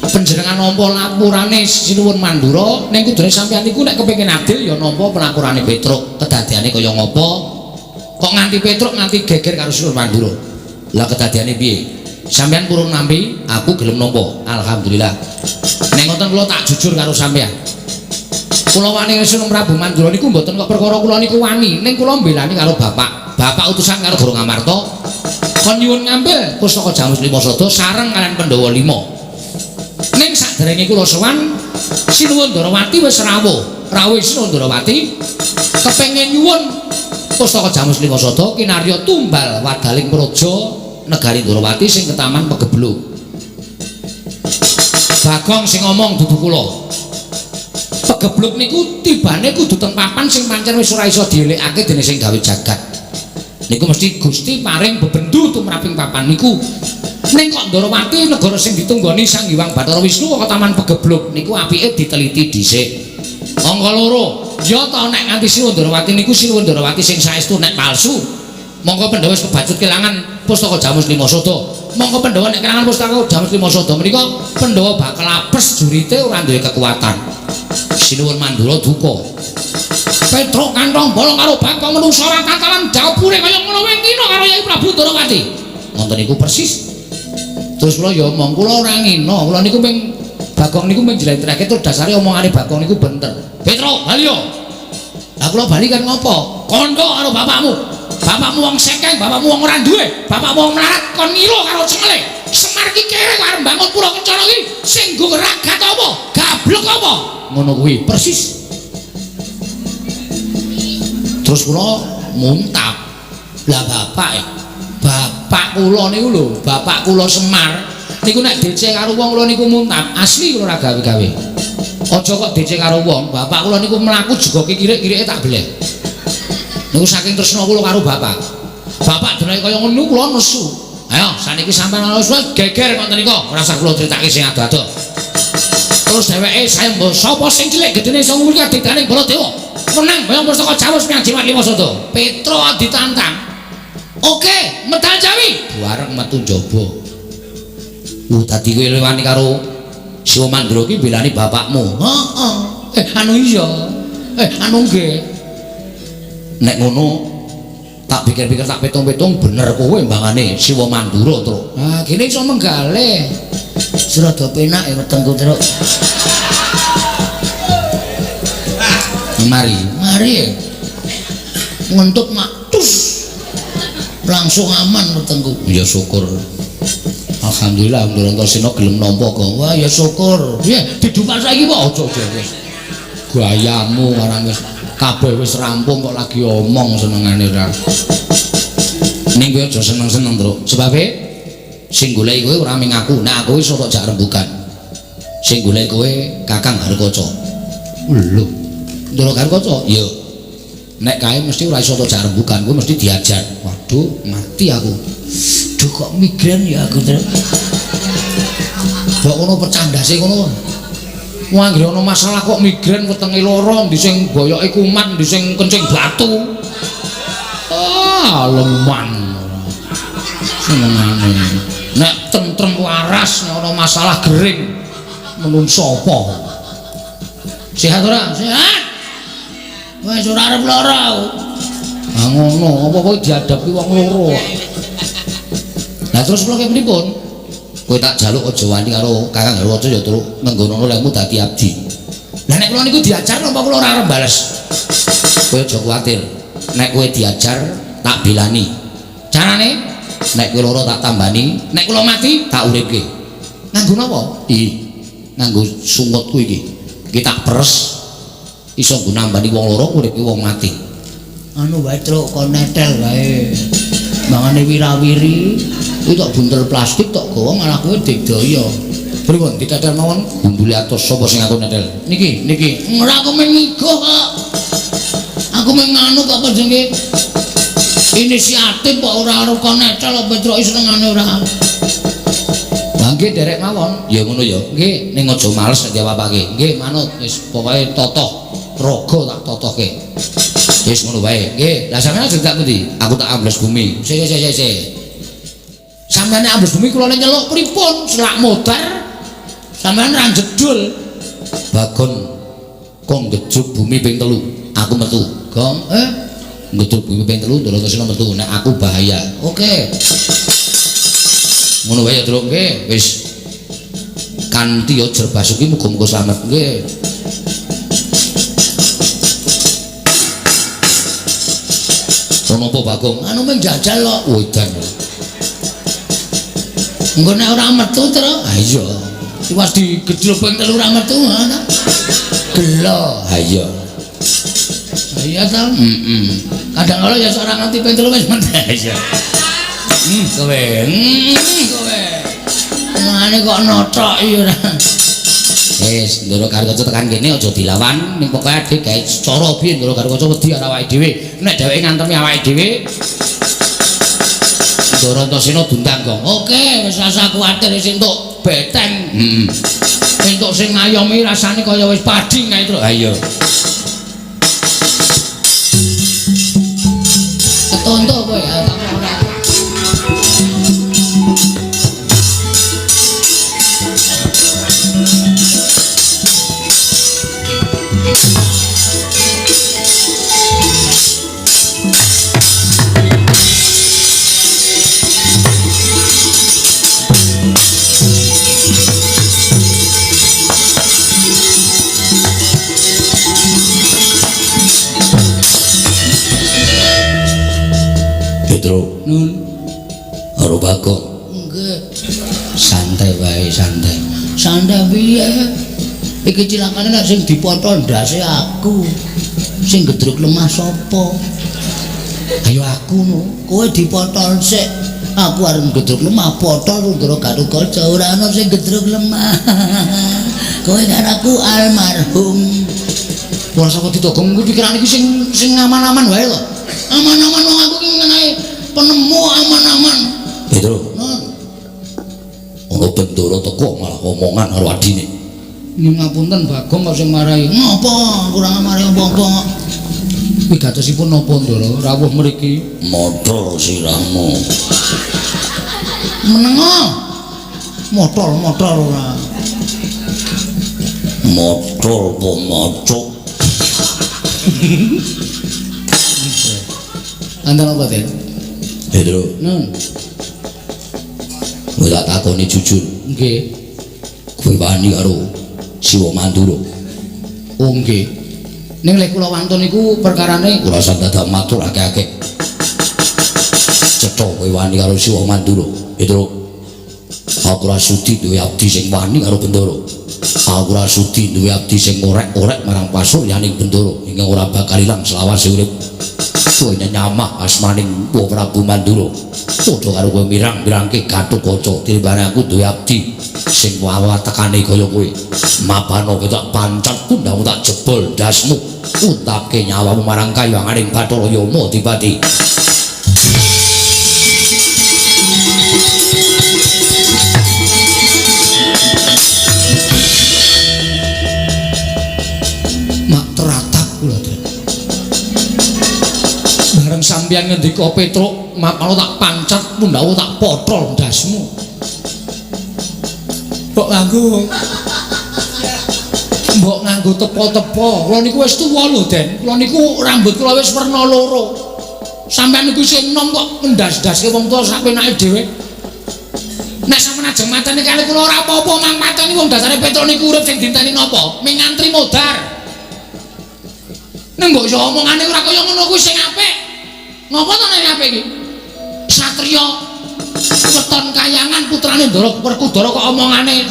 Panjenengan nampa lapurane Sinuwun Mandura, ning kudune sampean niku nek kepengin adil ya nampa pelapurane Petruk. Kedadeane kaya ngapa? Kok nganti Petruk nganti geger karo Sinuwun Mandura? Lah kedadeane piye? Sampean purun nampi, aku gelem nampa. Alhamdulillah. Nek ngoten kula tak jujur karo sampean. Kula wani Sinuwun Prabu Mandura niku mboten kok perkara kula niku wani, ning kula mbelani karo bapak. Bapak utusan karo Guru Ngamarta kon nyuwun ngambil pustaka Jamus Lima Sada sareng kalian Pandhawa 5. Ning saderenge kula sowan Sinuwun Ndarawati wis rawuh. Rawuh Sinuwun Ndarawati kepengin nyuwun pustaka Jamus Lima Sada kinarya tumbal wadaling praja negari Ndarawati sing ketaman Pegebluk. Bagong sing ngomong dudu kula. Pegebluk niku tibane kudu teng papan sing pancen wis ora iso dielikake dening sing gawe jagat. Niku mesti Gusti paring bebendu tumraping papan niku. Ning kok Ndarawati negara sing ditunggoni Sang Hyang Bathara Wisnu kok Taman Pegebluk niku apike diteliti dhisik. Angka loro, ya ta nek nganti Sinuwun Ndarawati niku Sinuwun Ndarawati sing saestu nek palsu. Mongko Pandhawa wis kebacut kelangan pustaka Jamus Lima Sada. Mongko Pandhawa nek kelangan pustaka Jamus Lima Sada menika Pandhawa bakal apes jurite ora duwe kekuatan. Sinuwun Mandura duka. Petruk kantong bolong karo Bagong menungsa ora tatalan dapure kaya ngono wae ngino karo Yai Prabu Ndarawati. Ngoten niku persis. Terus kula ya omong kula ora ngino, kula niku ping Bagong niku ping jlentrehke terus dasare omongane Bagong niku bener. Petruk, bali yo. Lah kula bali kan ngopo? Kandha karo bapakmu. Bapakmu wong sekeng, bapakmu wong ora duwe, bapakmu wong melarat kon ngilo karo cengele. Semar ki kere kok arep mbangun pura kencana iki sing nggo ragat apa? Gablek apa? Ngono kuwi persis. Terus kula muntap. Lah bapak bapak kula niku lho, bapak kula Semar niku nek DC karo wong kula niku muntap, asli kula ora gawe-gawe. Aja kok DC karo wong, bapak kula niku mlaku juga kirik-kirike tak beleh. Niku saking tresna kula karo bapak. Bapak denake kaya ngono kula nesu. Ayo saniki sampean ana wis geger ngoten nika, ora usah kula critake sing ado-ado. Terus dheweke sayemba sapa sing cilik gedene iso nguri kadidane Baladewa. Menang bayang pustaka Jamus menyang Jimat Lima Sada. Petro ditantang. Oke, medal Jawi. Bareng metu njaba. Dadi kowe lewani karo Siwa Mandura ki belani bapakmu. Heeh. Anu iya. Anu nggih. Nek ngono tak pikir-pikir tak pitung-pitung bener kowe mbangane Siwa Mandura, Truk. Ah, kene iso menggalih. Rada penak ya wetengku, Truk. Mari, mari. Ngentut mak tus. Langsung aman wetengku. Ya syukur. Alhamdulillah Ndorantosena gelem nampa kok. Wah ya syukur. Piye didupak saiki kok aja aja wis. Gayamu karang wis kabeh wis rampung kok lagi omong senengane ra. Ning kowe aja seneng-seneng, Truk. Sebabe sing goleki kowe ora ming aku, nek aku iso tok jak rembugan. Sing goleki kowe Kakang Garkaca. Lho, Ndoro Garkaca? Iya. Nek kae mesti ora iso tok jak rembugan, kowe mesti diajar. Waduh, mati aku. Duh kok migrain ya aku, Truk. Kok ngono pecandase ngono. Wah, anggere ana masalah kok migrain wetenge lara, ndi sing boyoke kumat, ndi sing kencing batu. Ah, leman. Senengane. Nek tentrem waras nek ana masalah gering menungso apa? Sehat ora? Sehat. Wis ora arep lara aku. Ah ngono, apa kowe dihadapi wong loro. Lah terus kula kaya pripun? Kowe tak jaluk aja wani karo Kakang Garwaca ya Truk, ngenggonono lehmu dadi abdi. Lah nek kula niku diajar napa kula ora arep bales? Kowe aja kuwatir. Nek kowe diajar tak bilani. Carane nek kowe lara tak tambani, nek kula mati tak uripke. Nganggo napa? Ih, nganggo sungutku iki. Iki tak peres. Iso nggo nambani wong loro uripke wong mati. Anu wae Truk kon netel wae. Mangane wirawiri, kuwi tok buntel plastik tok gawa malah kowe digdaya. Pripun ditetel mawon gundule atos sapa sing aku netel? Niki, niki. Ora aku mung ngigoh kok. Aku mung nganu kok apa jenenge? Inisiatif kok ora arep kon netel apa Petruk senengane ora. Lah nggih derek mawon. Ya ngono ya. Nggih, ning aja males nek diapa-apake. Nggih, manut wis pokoke totoh raga tak totohke. Wis ngono wae. Nggih, lah sampeyan ajeng tak pundi? Aku tak ambles bumi. Sik sik sik sik. Sampeyan nek ambles bumi kula nyeluk pripun? Selak modar. Sampeyan ra jedul. Bagon kok nggejuk bumi ping 3. Aku metu. Gong, nggejuk bumi ping 3 Ndaratasena metu. Nek aku bahaya. Oke. Ngono wae ya, Truk. Nggih, wis. Kanthi aja Basuki muga-muga slamet. Nggih. Ono apa Bagong? Anu mung jajal kok. Wedan. Engko nek ora metu, Truk. Ha iya. Tiwas digedhul ping 3 ora metu ngono. Gelo. Ha iya. Ha iya ta? Heeh. Kadang kala ya ora ngerti ping 3 wis metu. Iya. Kowe. Kowe. Mangane kok nothok iki ora. Wis, Ndara Garukaca tekan kene aja dilawan, ning pokoke adik gawe cara piye Ndara Garukaca wedi karo awake dhewe. Nek dheweke ngantemi awake dhewe, Ndara Antasena dundang, Gong. Oke, wis rasa kuwatir wis entuk beteng. Heeh. Entuk sing ngayomi rasane kaya wis padhing kae, Truk. Ha iya. Ketonto kowe ya tak ora. Petro, Nun. Karo Bagong. Nggih. Santai wae, santai. Santai piye? Iki cilakane nek sing dipotol ndase aku. Sing gedruk lemah sapa? Ayo aku no. Kowe dipotol sik. Aku arep gedruk lemah potol Ndara Garukaca ora ana sing gedruk lemah. Kowe karo aku almarhum. Ora saka ditogong kuwi pikirane iki sing aman-aman wae to. Aman-aman wong aku ki mengenai penemu aman-aman. Petro, Nun. ana bendara teko malah omongan karo adine. Nyuwun ngapunten Bagong kok sing marai. Ngopo? Kurang marai apa-apa. Wigatosipun napa Ndara rawuh mriki? Motol sirahmu. Menengo. Motol-motol ora. Motol apa macuk? Antar apa, Den? Petro, Nun. kowe tak takoni jujur. Nggih. Kowe wani karo Siwa Mandura. Oh nggih. Ning lek kula wantun niku perkarane Ora usah dadak matur akeh-akeh. Cetha kowe wani karo Siwa Mandura. Petro, aku ora sudi duwe abdi sing wani karo Bendara. Aku ora sudi duwe abdi sing orek-orek marang pasuryaning Bendara ingkang ora bakal ilang selawase urip. Kowe nyamah asmaning Prabu Mandura. Padha karo kowe mirang-mirangke Gatotkaca tinimbang aku duwe abdi sing wawatekane kaya kowe. Mapano kowe tak pancat pundhamu tak jebol ndasmu. Untapke nyawamu marang kayanganing Bathara Yama Dipati. Mak teratap kula, Den. Bareng sampeyan ngendika Petruk, mapano tak pancat pundhamu tak potol ndasmu. Mbok nganggo tepo-tepo. Kula niku wis tuwa lho, Den. Kula niku rambut kula wis werna loro. Sampeyan niku isih enom kok ngendas-ndaske wong tuwa sak penake dhewe. Nek sampeyan ajeng mateni kali kula ora apa-apa, mang mateni wong dasare Petruk niku urip sing dinteni napa? Ming ngantri modar. Ning mbok iso omongane ora kaya ngono kuwi sing apik. Ngopo to nek apik iki? Satriya weton kayangan putrane Ndara Werkudara kok omongane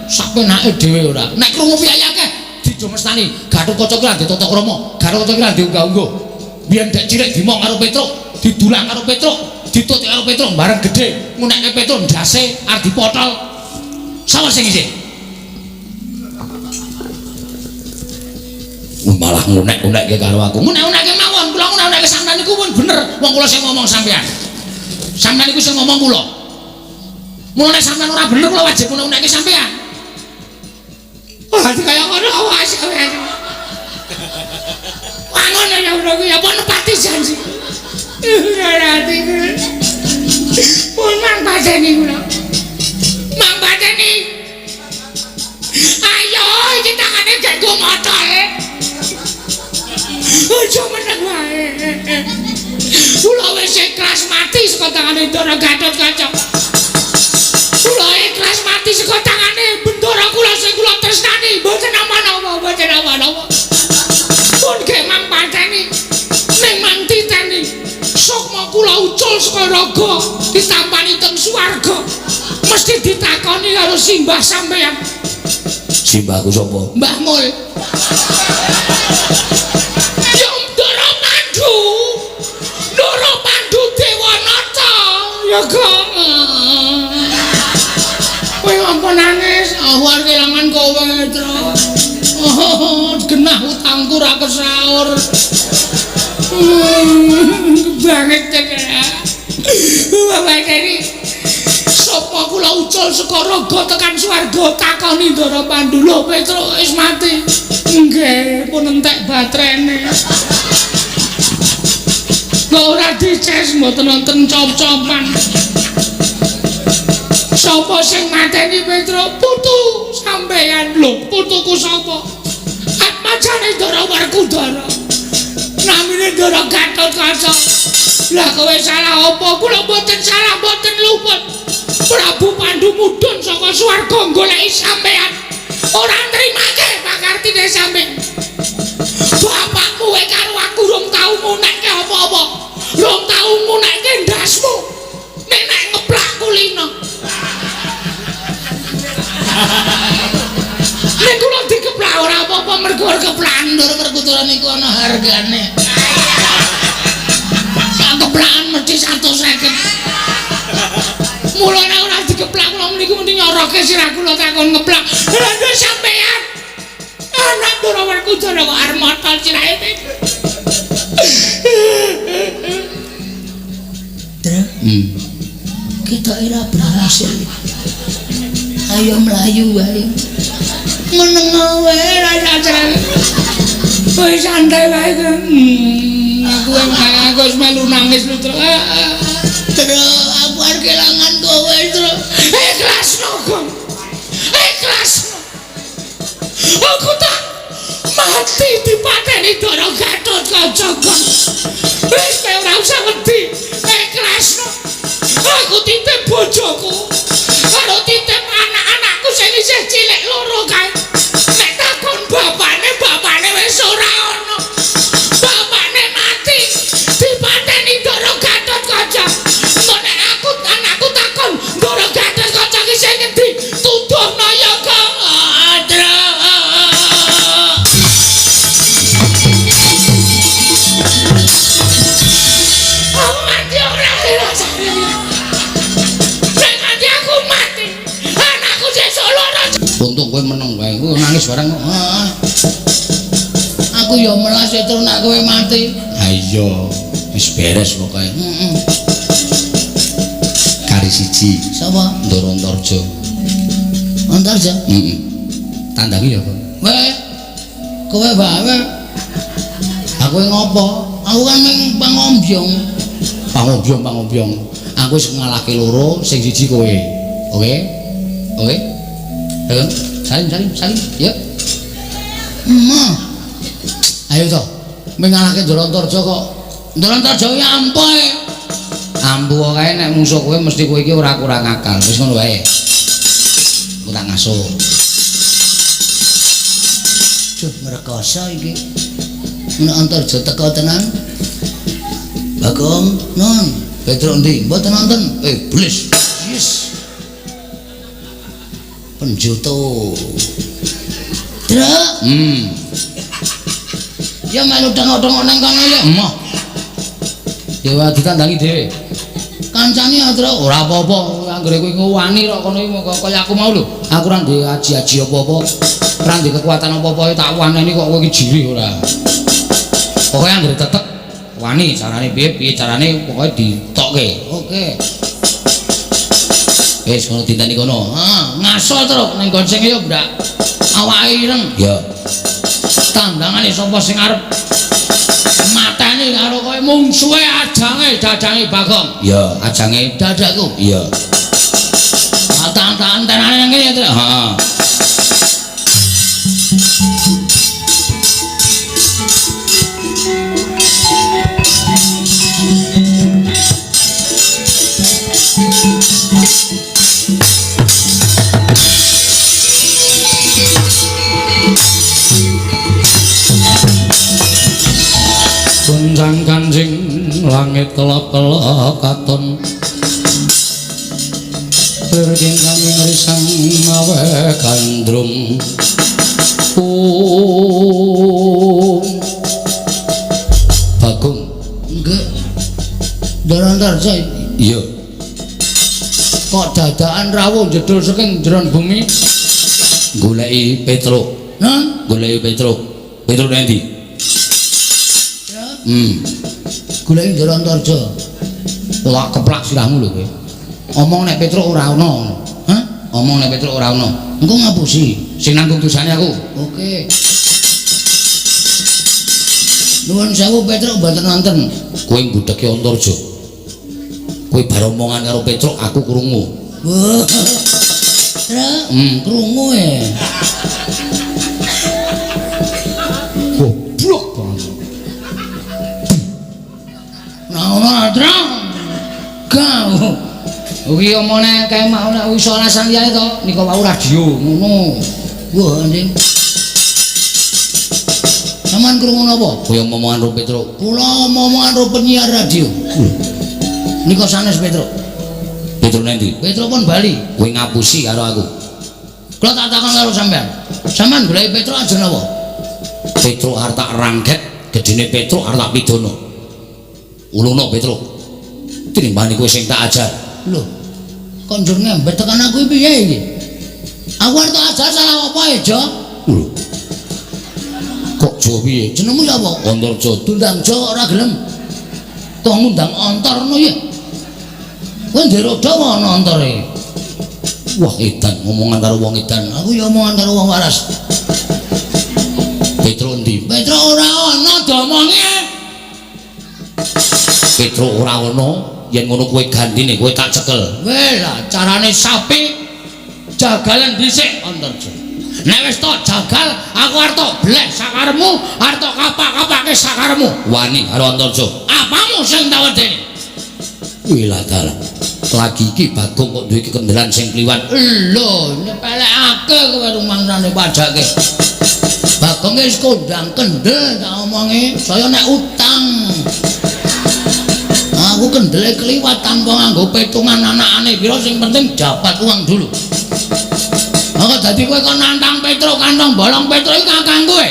sak penake dhewe ora. Nek krungu piyayi akeh Didumestani Gatotkaca ki ra ndek tata krama, Gatotkaca ki ra ndek unggah-ungguh. Biyen dek cilik dimong karo Petruk, didulang karo Petruk, ditutik karo Petruk bareng gedhe, ngunekke Petruk ndase arep dipotol. Sapa sing isih? Malah ngunek-unekke karo aku. Ngunek-unekke mawon, kula ngunek-unekke sampean niku pun bener. Wong kula sing ngomong sampean. Sampean niku sing ngomong kula. Mulane sampean ora bener kula wajib ngunek-unekke sampean. Wah, kaya ngono awas sampean. Wangun ya ngono kuwi apa nepati janji. Ora ati. Pun mang pateni kula. Mang pateni. Ayo iki tangane gek go motol. Aja meneng wae. Kula wis ikhlas mati saka tangane Ndara Gatotkaca. Kula ikhlas mati saka tangane Bendara kula sing kula tresnani. Mboten napa-napa, mboten napa-napa. Pun gek mang pateni. Ning mang titeni. Sukma kula ucul saka raga ditampani teng swarga. Mesti ditakoni karo simbah sampeyan. Simbahku sapa? Mbah Mul. Ya Ndara Pandu. Ndara Pandu Dewanata. Ya Gong. Kowe ampun nangis, aku arep kelangan kowe, Tru. Oh, genah utangku ra kesaur. Banget tenan. Bapak ini sapa kula ucul saka raga tekan swarga takoni Ndara Pandu lho Petruk wis mati. Nggih, pun entek baterene. Kok ora dices mboten wonten cop-copan. Sapa sing mateni Petruk? Putu sampeyan lho, putuku sapa? Atmajane Ndara Werkudara. Namine Ndara Gatotkaca. Lah kowe salah apa? Kula mboten salah, mboten luput. Prabu Pandu mudhun saka swarga goleki sampeyan. Ora nrimake pakartine sampeyan. Bapakmu wae karo aku rong tau ngunekke apa-apa. Rong tau ngunekke ndasmu. Nek nek ngeplak kulino. Nek kula dikeplak ora apa-apa mergo keplakan Ndara Werkudara niku ana hargane. Sak keplakan mesti 150. Mulane ora dikeplak kula niku mesti nyoroke sirah kula takon ngeplak. Lha nduk sampean. Anak Ndara Werkudara kok arep motol sirahe. Dra. Kita ora berhasil. Ayo mlayu wae. Meneng wae ra saja. Wis santai wae. Aku wis melu nangis lho, Tru. Tru, aku arep kelangan kowe, Tru. Ikhlasno, Gong. Ikhlasno. Aku tak mati dipateni Ndara Gatotkaca, Gong. Wis kowe ora usah wedi. Ikhlasno. Aku titip bojoku. Karo titip anak-anakku sing isih cilik loro kae. Nek takon bapane, bapane wis ora ana. Bapane mati dipateni Ndara Gatotkaca. Engko nek aku anakku takon Ndara Gatotkaca ki sing ngendi? Tuduhno ya, Kang. Adra. Aku mati ora rasane. Nek mati aku mati. Anakku sesuk loro. Untung kowe meneng wae. Kowe nangis bareng kok. Aku ya melas Tru nek kowe mati. Ha iya, wis beres pokoke. Heeh. Kari siji. Sapa? Ndara Antarja. Antarja? Heeh. Tandangi ya, Kok. Weh. Kowe bae. Aku ngopo? Aku kan ming pangombyong. Pangombyong, pangombyong. Aku wis ngalahke loro, sing siji kowe. Oke? Oke? Ayo, salim, salim, salim. Yuk. Emah. Ayo to. Ming ngalahke Ndara Antarja kok. Ndara Antarja ki ampuh. Ampuh kae nek musuh kowe mesti kowe iki ora kurang akal. Wis ngono wae. Aku tak ngasuh. Duh, ngrekoso iki. Nek Antarja teko tenan. Bagong, non. Petruk endi? Mboten nonton. Iblis. Yes. Penjuto. Truk. Ya melu tengok-tengok nang kono ya. Emoh. Dewa ditandangi dhewe. Kancane ya, Truk. Ora apa-apa, anggere kowe wani kok kono iki kaya aku mau lho. Aku ora duwe aji-aji apa-apa. Ora duwe kekuatan apa-apa tak waneni kok kowe iki jirih ora. Pokoke anggere tetep wani carane piye-piye carane pokoke ditokke. Oke. Wis ngono dinteni kono. Ah, ngaso Truk ning gonseng ya, Brak. Awake ireng. Ya. Tandangane sapa sing arep mateni karo kowe mungsuhe ajange dadange Bagong. Ya, ajange dadaku. Iya. Tantangan tenane nang kene ya, Truk. Heeh. Gonjang kanjing langit kelap-kelap katon lir kanging risang mawe gandrung. Bagong. Nggih. Ndara-ndara. Iya. Kok dadakan rawuh jedul saking jeron bumi goleki Petruk. Nah, goleki Petruk. Petruk nang ndi? Goleki Ndara Antarja. Ora keplak sirahmu lho kowe. Omong nek Petruk ora ana. Hah? Omong nek Petruk ora ana. Engko ngapusi. Sing nanggung dosane aku. Oke. Nuwun sewu Petruk mboten wonten. Kowe mbudheki Antarja. Kowe bar omongan karo Petruk aku krungu. Wah. Truk, krungu e. Goblok banget. Nah, ngono Truk. Gau. Kuwi omone kae mau nek iso alasan liyane to, nika wau radio ngono. Wah, anjing. Sampeyan krungu napa? Kowe omongan karo Petruk. Kula omongan karo penyiar radio. Nika sanes Petruk. Petruk nang ndi? Petruk pun bali. Kowe ngapusi karo aku. Kula tak takon karo sampeyan. Sampeyan goleki Petruk aja napa? Petruk arep tak rangket, gedene Petruk arep tak pidana. Uluna Petruk. Tinimbane kowe sing tak ajar. Lho. Kok njur ngembet tekan aku piye iki? Aku arep tak ajar salah apa e, Jo? Lho. Kok Jo piye? Jenengmu sapa? Antarja. Dundang Jo kok ora gelem. Kok ngundang antar ngono ya? Kowe ndek roda apa ana antare? Wah, edan ngomongan karo wong edan. Aku ya omongan karo wong waras. Petruk endi? Petruk ora ana domonge. Petruk ora ana, yen ngono kowe gandine kowe tak cekel. Weh lah, carane sapi jagalan dhisik Antarja. Nek wis tok jagal, aku arep tok blek sakaremu, arep tok kapak-kapake sakaremu. Wani karo Antarja. Apamu sing tak wedeni? Wih lah dalah. Lagi iki Bagong kok duwe kekendelan sing kliwat. Lho, nyepelekake kowe rumangsane pajake. Bagong wis kondang kendel tak omongi, saya nek utang. Aku kendele kliwat tanpa nganggo petungan anakane pira sing penting dapat uang dulu. Maka dadi kowe kon nantang Petruk kantong bolong Petruk iki kakang kowe.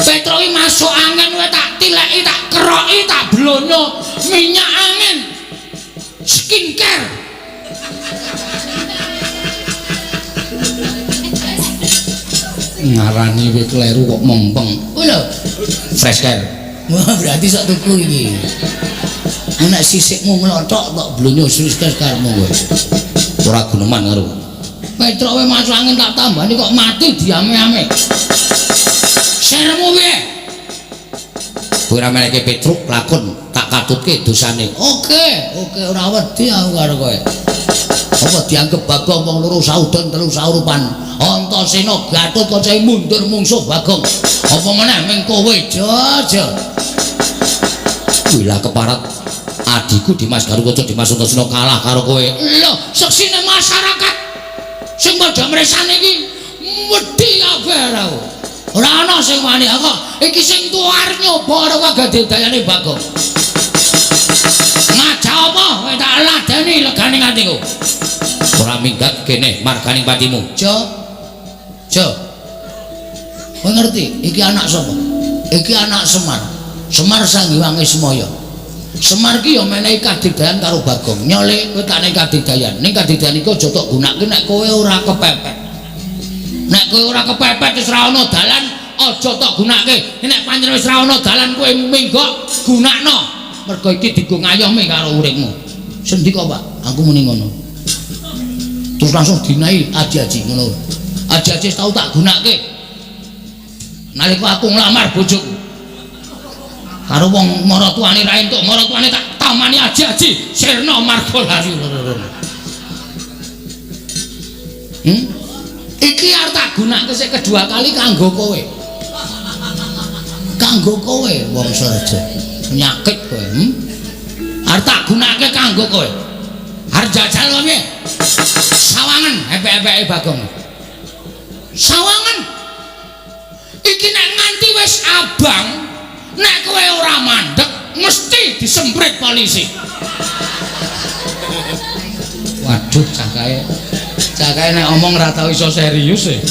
Petruk iki masuk angin kowe tak tileki, tak keroki, tak blonyo minyak angin. Skincare. Ngarani kowe kleru kok mempeng. Kuwi lho, fresh care. Wah, berarti sok tuku iki. Nek sisikmu nglothok tok blonyo skincare karepmu kowe. Ora guneman karo. Petruk kowe masuk angin tak tambani kok mati diame-ame. Seremu piye? Kowe ora meleke Petruk lakon tak katutke dosane. Oke, oke ora wedi aku karo kowe. Apa dianggep Bagong wong loro saudon telu saurupan. Antasena Gatotkaca mundur mungsuh Bagong. Apa meneh ming kowe jaja. Kuwi lah keparat adikku Dimas Garukaca Dimas Antasena kalah karo kowe. Lho, seksine masyarakat sing padha mresani iki wedi kabeh ora. Ora ana sing wani kok. Iki sing tuwa arep nyoba karo kagadedayane Bagong. Ngajak apa kowe tak ladeni legane atiku. Ora minggat kene marganing patimu. Jo. Jo. Kowe ngerti iki anak sapa? Iki anak Semar. Semar Sang Hyang Ismaya. Semar ki ya menehi kadigdayan karo Bagong. Nyole kowe tak nehi kadigdayan. Ning kadigdayan iki aja tok gunake nek kowe ora kepepet. Nek kowe ora kepepet wis ora ana dalan, aja tok gunake. Nek pancen wis ora ana dalan kowe minggok gunakno. Mergo iki dienggo ngayomi karo uripmu. Sendika, Pak, aku muni ngono. Terus langsung dinahi aji-aji ngono. Aji-aji tau tak gunake. Nalika aku nglamar bojoku. Karo wong maratuane ra entuk, maratuane tak tamani aji-aji sirna marga lari. Iki arep tak gunake sik kedua kali kanggo kowe. Kanggo kowe wong Saraja. Penyakit kowe, Arep tak gunake kanggo kowe. Arep jajal kowe piye? Sawangen epek-epeke Bagong. Sawangen. Iki nek nganti wis abang, nek kowe ora mandek mesti disemprit polisi. Waduh, cah kae. Cah kae nek omong ora tau iso serius e.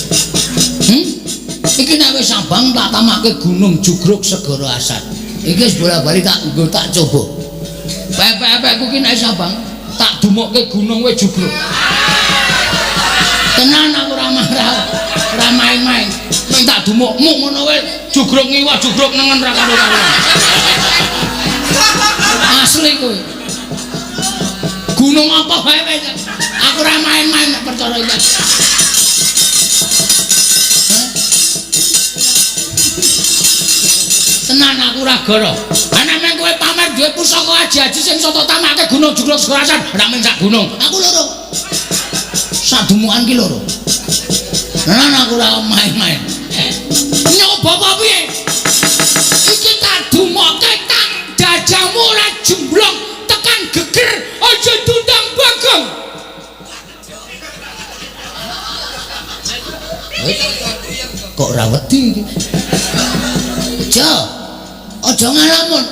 Iki nek wis abang tak tamake Gunung Jugruk Segara Asat. Iki wis bola-bali tak nggo tak coba. Pepek-pepekku ki nek wis abang tak dumukke gunung wis jugruk. Tenan aku ora marah, ora main-main. Mung tak dumukmu ngono wae jugruk ngiwa jugruk nengen ra karo-karuan. Asli kowe. Gunung apa wae wis. Aku ora main-main nek perkara iki. Tenan aku ora goro. Ana meng kowe pamer duwe pusaka aji-aji sing soto tamake Gunung Jugruk Segara Asat, ora mung sak gunung. Aku loro. Sak dumukan ki loro. Tenan aku ora main-main. Nyoba apa piye? Iki tak dumoke tang jajamu ora jemblong tekan geger aja diundang Bagong. Kok ora wedi iki? Aja. Aja ngalamun.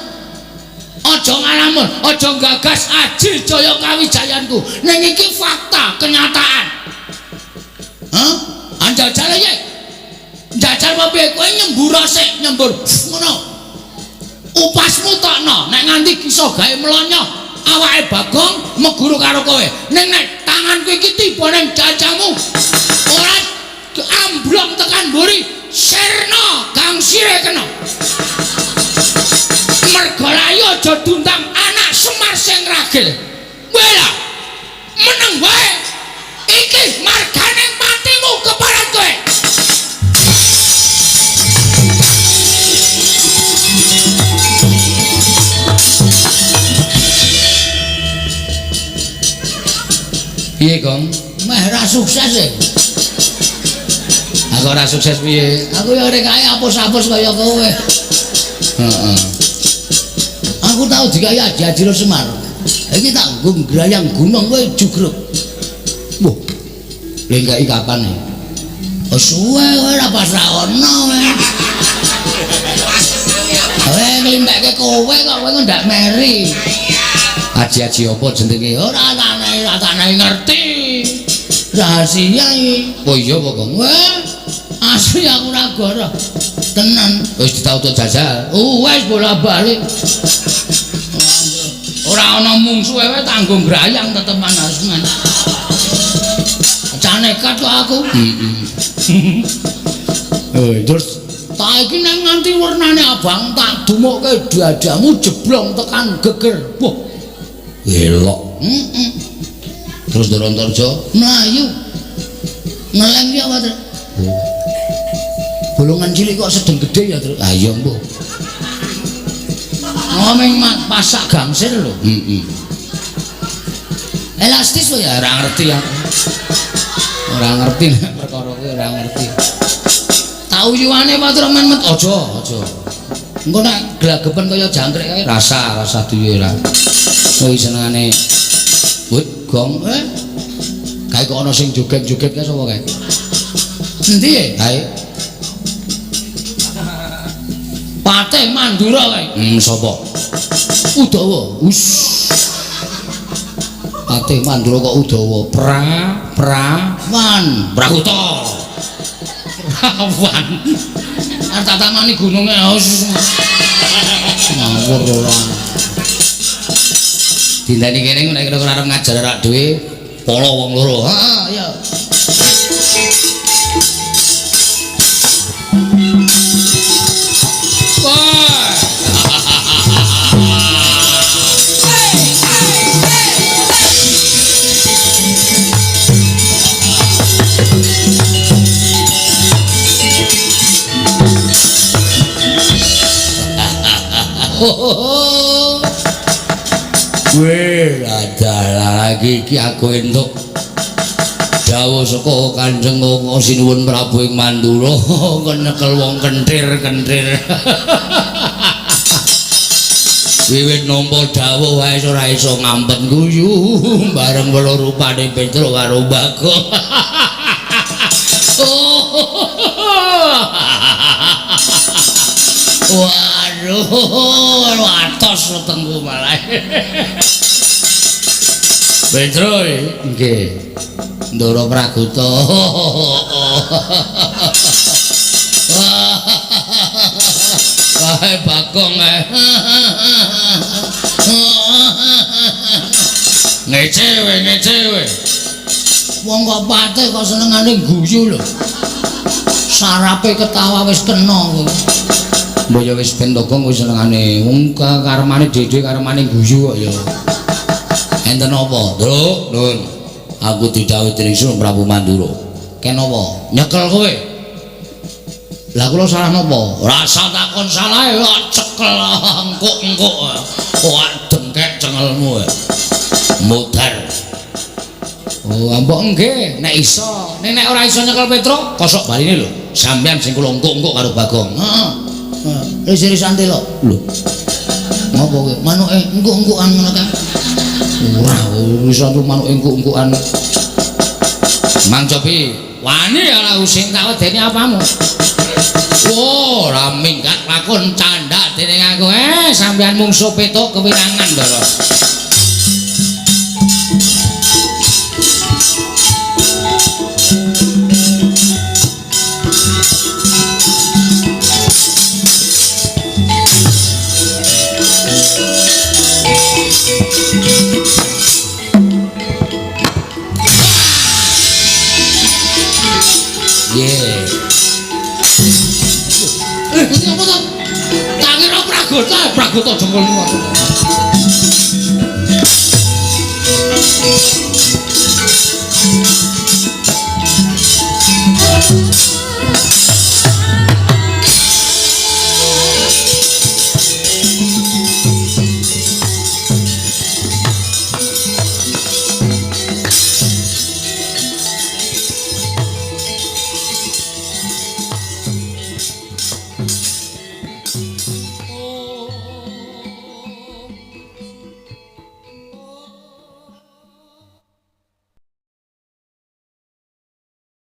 Aja ngalamun, aja gagas aji jaya kawijayanku. Ning iki fakta, kenyataan. Hah? Anjajal iki. Njajal apa piye? Kowe nyembur sik, nyembur. Ngono. Upasmu tokno, nek nganti iso gawe mlonyoh awake Bagong meguru karo kowe. Ning nek tanganku iki tiba ning jajamu, ora amblong tekan mburi, sirna gangsire kena. Mergo layu aja diundang anak Semar sing ragil. Kowe lah meneng wae. Iki margane patimu keparat kowe. Piye, Gong? Meh ra sukses e. Aku ora sukses piye? Aku ya ora kae apus-apus kaya kowe. Heeh. Aku tau dikai aji-aji Semar. Iki tak nggo ngrayang gunung kowe jugruk. Wah. Lengkai kapan e? Oh suwe kowe ora pas ra ono kowe. Kowe nglimpekke kowe kok kowe ndak meri. Aji-aji apa jenenge? Ora tak ngerti. Rahasia iki. Oh iya apa, Gong? Wah, asli aku ora goro. Tenan. Wis ditau jajal. Oh, wis bola-balik. Ora ana mungsuhe wae tanggo ngrayang teteman asman. Cah nekat kok aku. Heeh. Terus tak iki nek nganti wernane abang tak dumukke dadamu jeblong tekan geger. Wah. Elok. Heeh. Terus Ndoro Antarja mlayu. Ngeleng ki apa, Tru? Bolongan cilik kok sedeng gedhe ya, Tru? Ah iya, mbuh. Ngomong pasak gangsir lho. Heeh. Elastis kok ya ora ngerti aku. Ora ngerti nek perkara kuwi ora ngerti. Tak uyuane Pak Tru men aja, aja. Engko nek glagepen kaya jangkrik kae rasa duwe ora. Kuwi senengane wit gong. Kae kok ana sing joget-joget kae sapa kae? Endi e? Kae. Patih Mandura kae. Sapa? Udawa. Us. Patih Mandura kok Udawa. Pra pra wan. Prakuta. Awan. Arep tak tamani gununge. Ngawur ora. Dinteni kene nek kira-kira arep ngajar arak dhewe polo wong loro. Heeh, iya. Wah. Weh, adalah lagi iki aku entuk dawuh saka Kanjeng Sinuwun Prabu ing Mandura kon nyekel wong kenthir-kenthir. Wiwit nampa dawuh wae ora iso ngampet guyu bareng weruh rupane Petruk karo Bagong. Waduh, atos wetengku malah. Petruk, nggih. Ndara Pragota. Wae Bagong ae. Ngece we, ngece we. Wong kok pate kok senengane guyu lho. Sarape ketawa wis kena kowe. Mbok ya wis ben Bagong wis senengane wong karemane dhewe karemane guyu kok ya. Enten apa? Ndruk, Nun. Aku didhawuhi dening Sunan Prabu Mandura. Kenapa? Nyekel kowe. Lah kula salah napa? Ora usah takon salahe kok cekel engkuk-engkuk. Wah dengkek cengelmu. Mudhar. Oh, mbok nggih, nek iso. Nek nek ora iso nyekel Petruk, kosok baline lho. Sampeyan sing kula engkuk-engkuk karo Bagong. Heeh. Ris-risan telo. Lho. Ngopo kowe? Manuke engkuk-engkukan ngono kae. Ora, iso manuk engkuk-engkukan. Mang Copi, wani ora sing tak wedeni apamu? Oh, ora minggat lakon candhak dening aku. Sampeyan mungsuh Petruk kewirangan, Ndara. Yeah. Iki apa to? Tak kira Pragota, Pragota jengkolmu aku.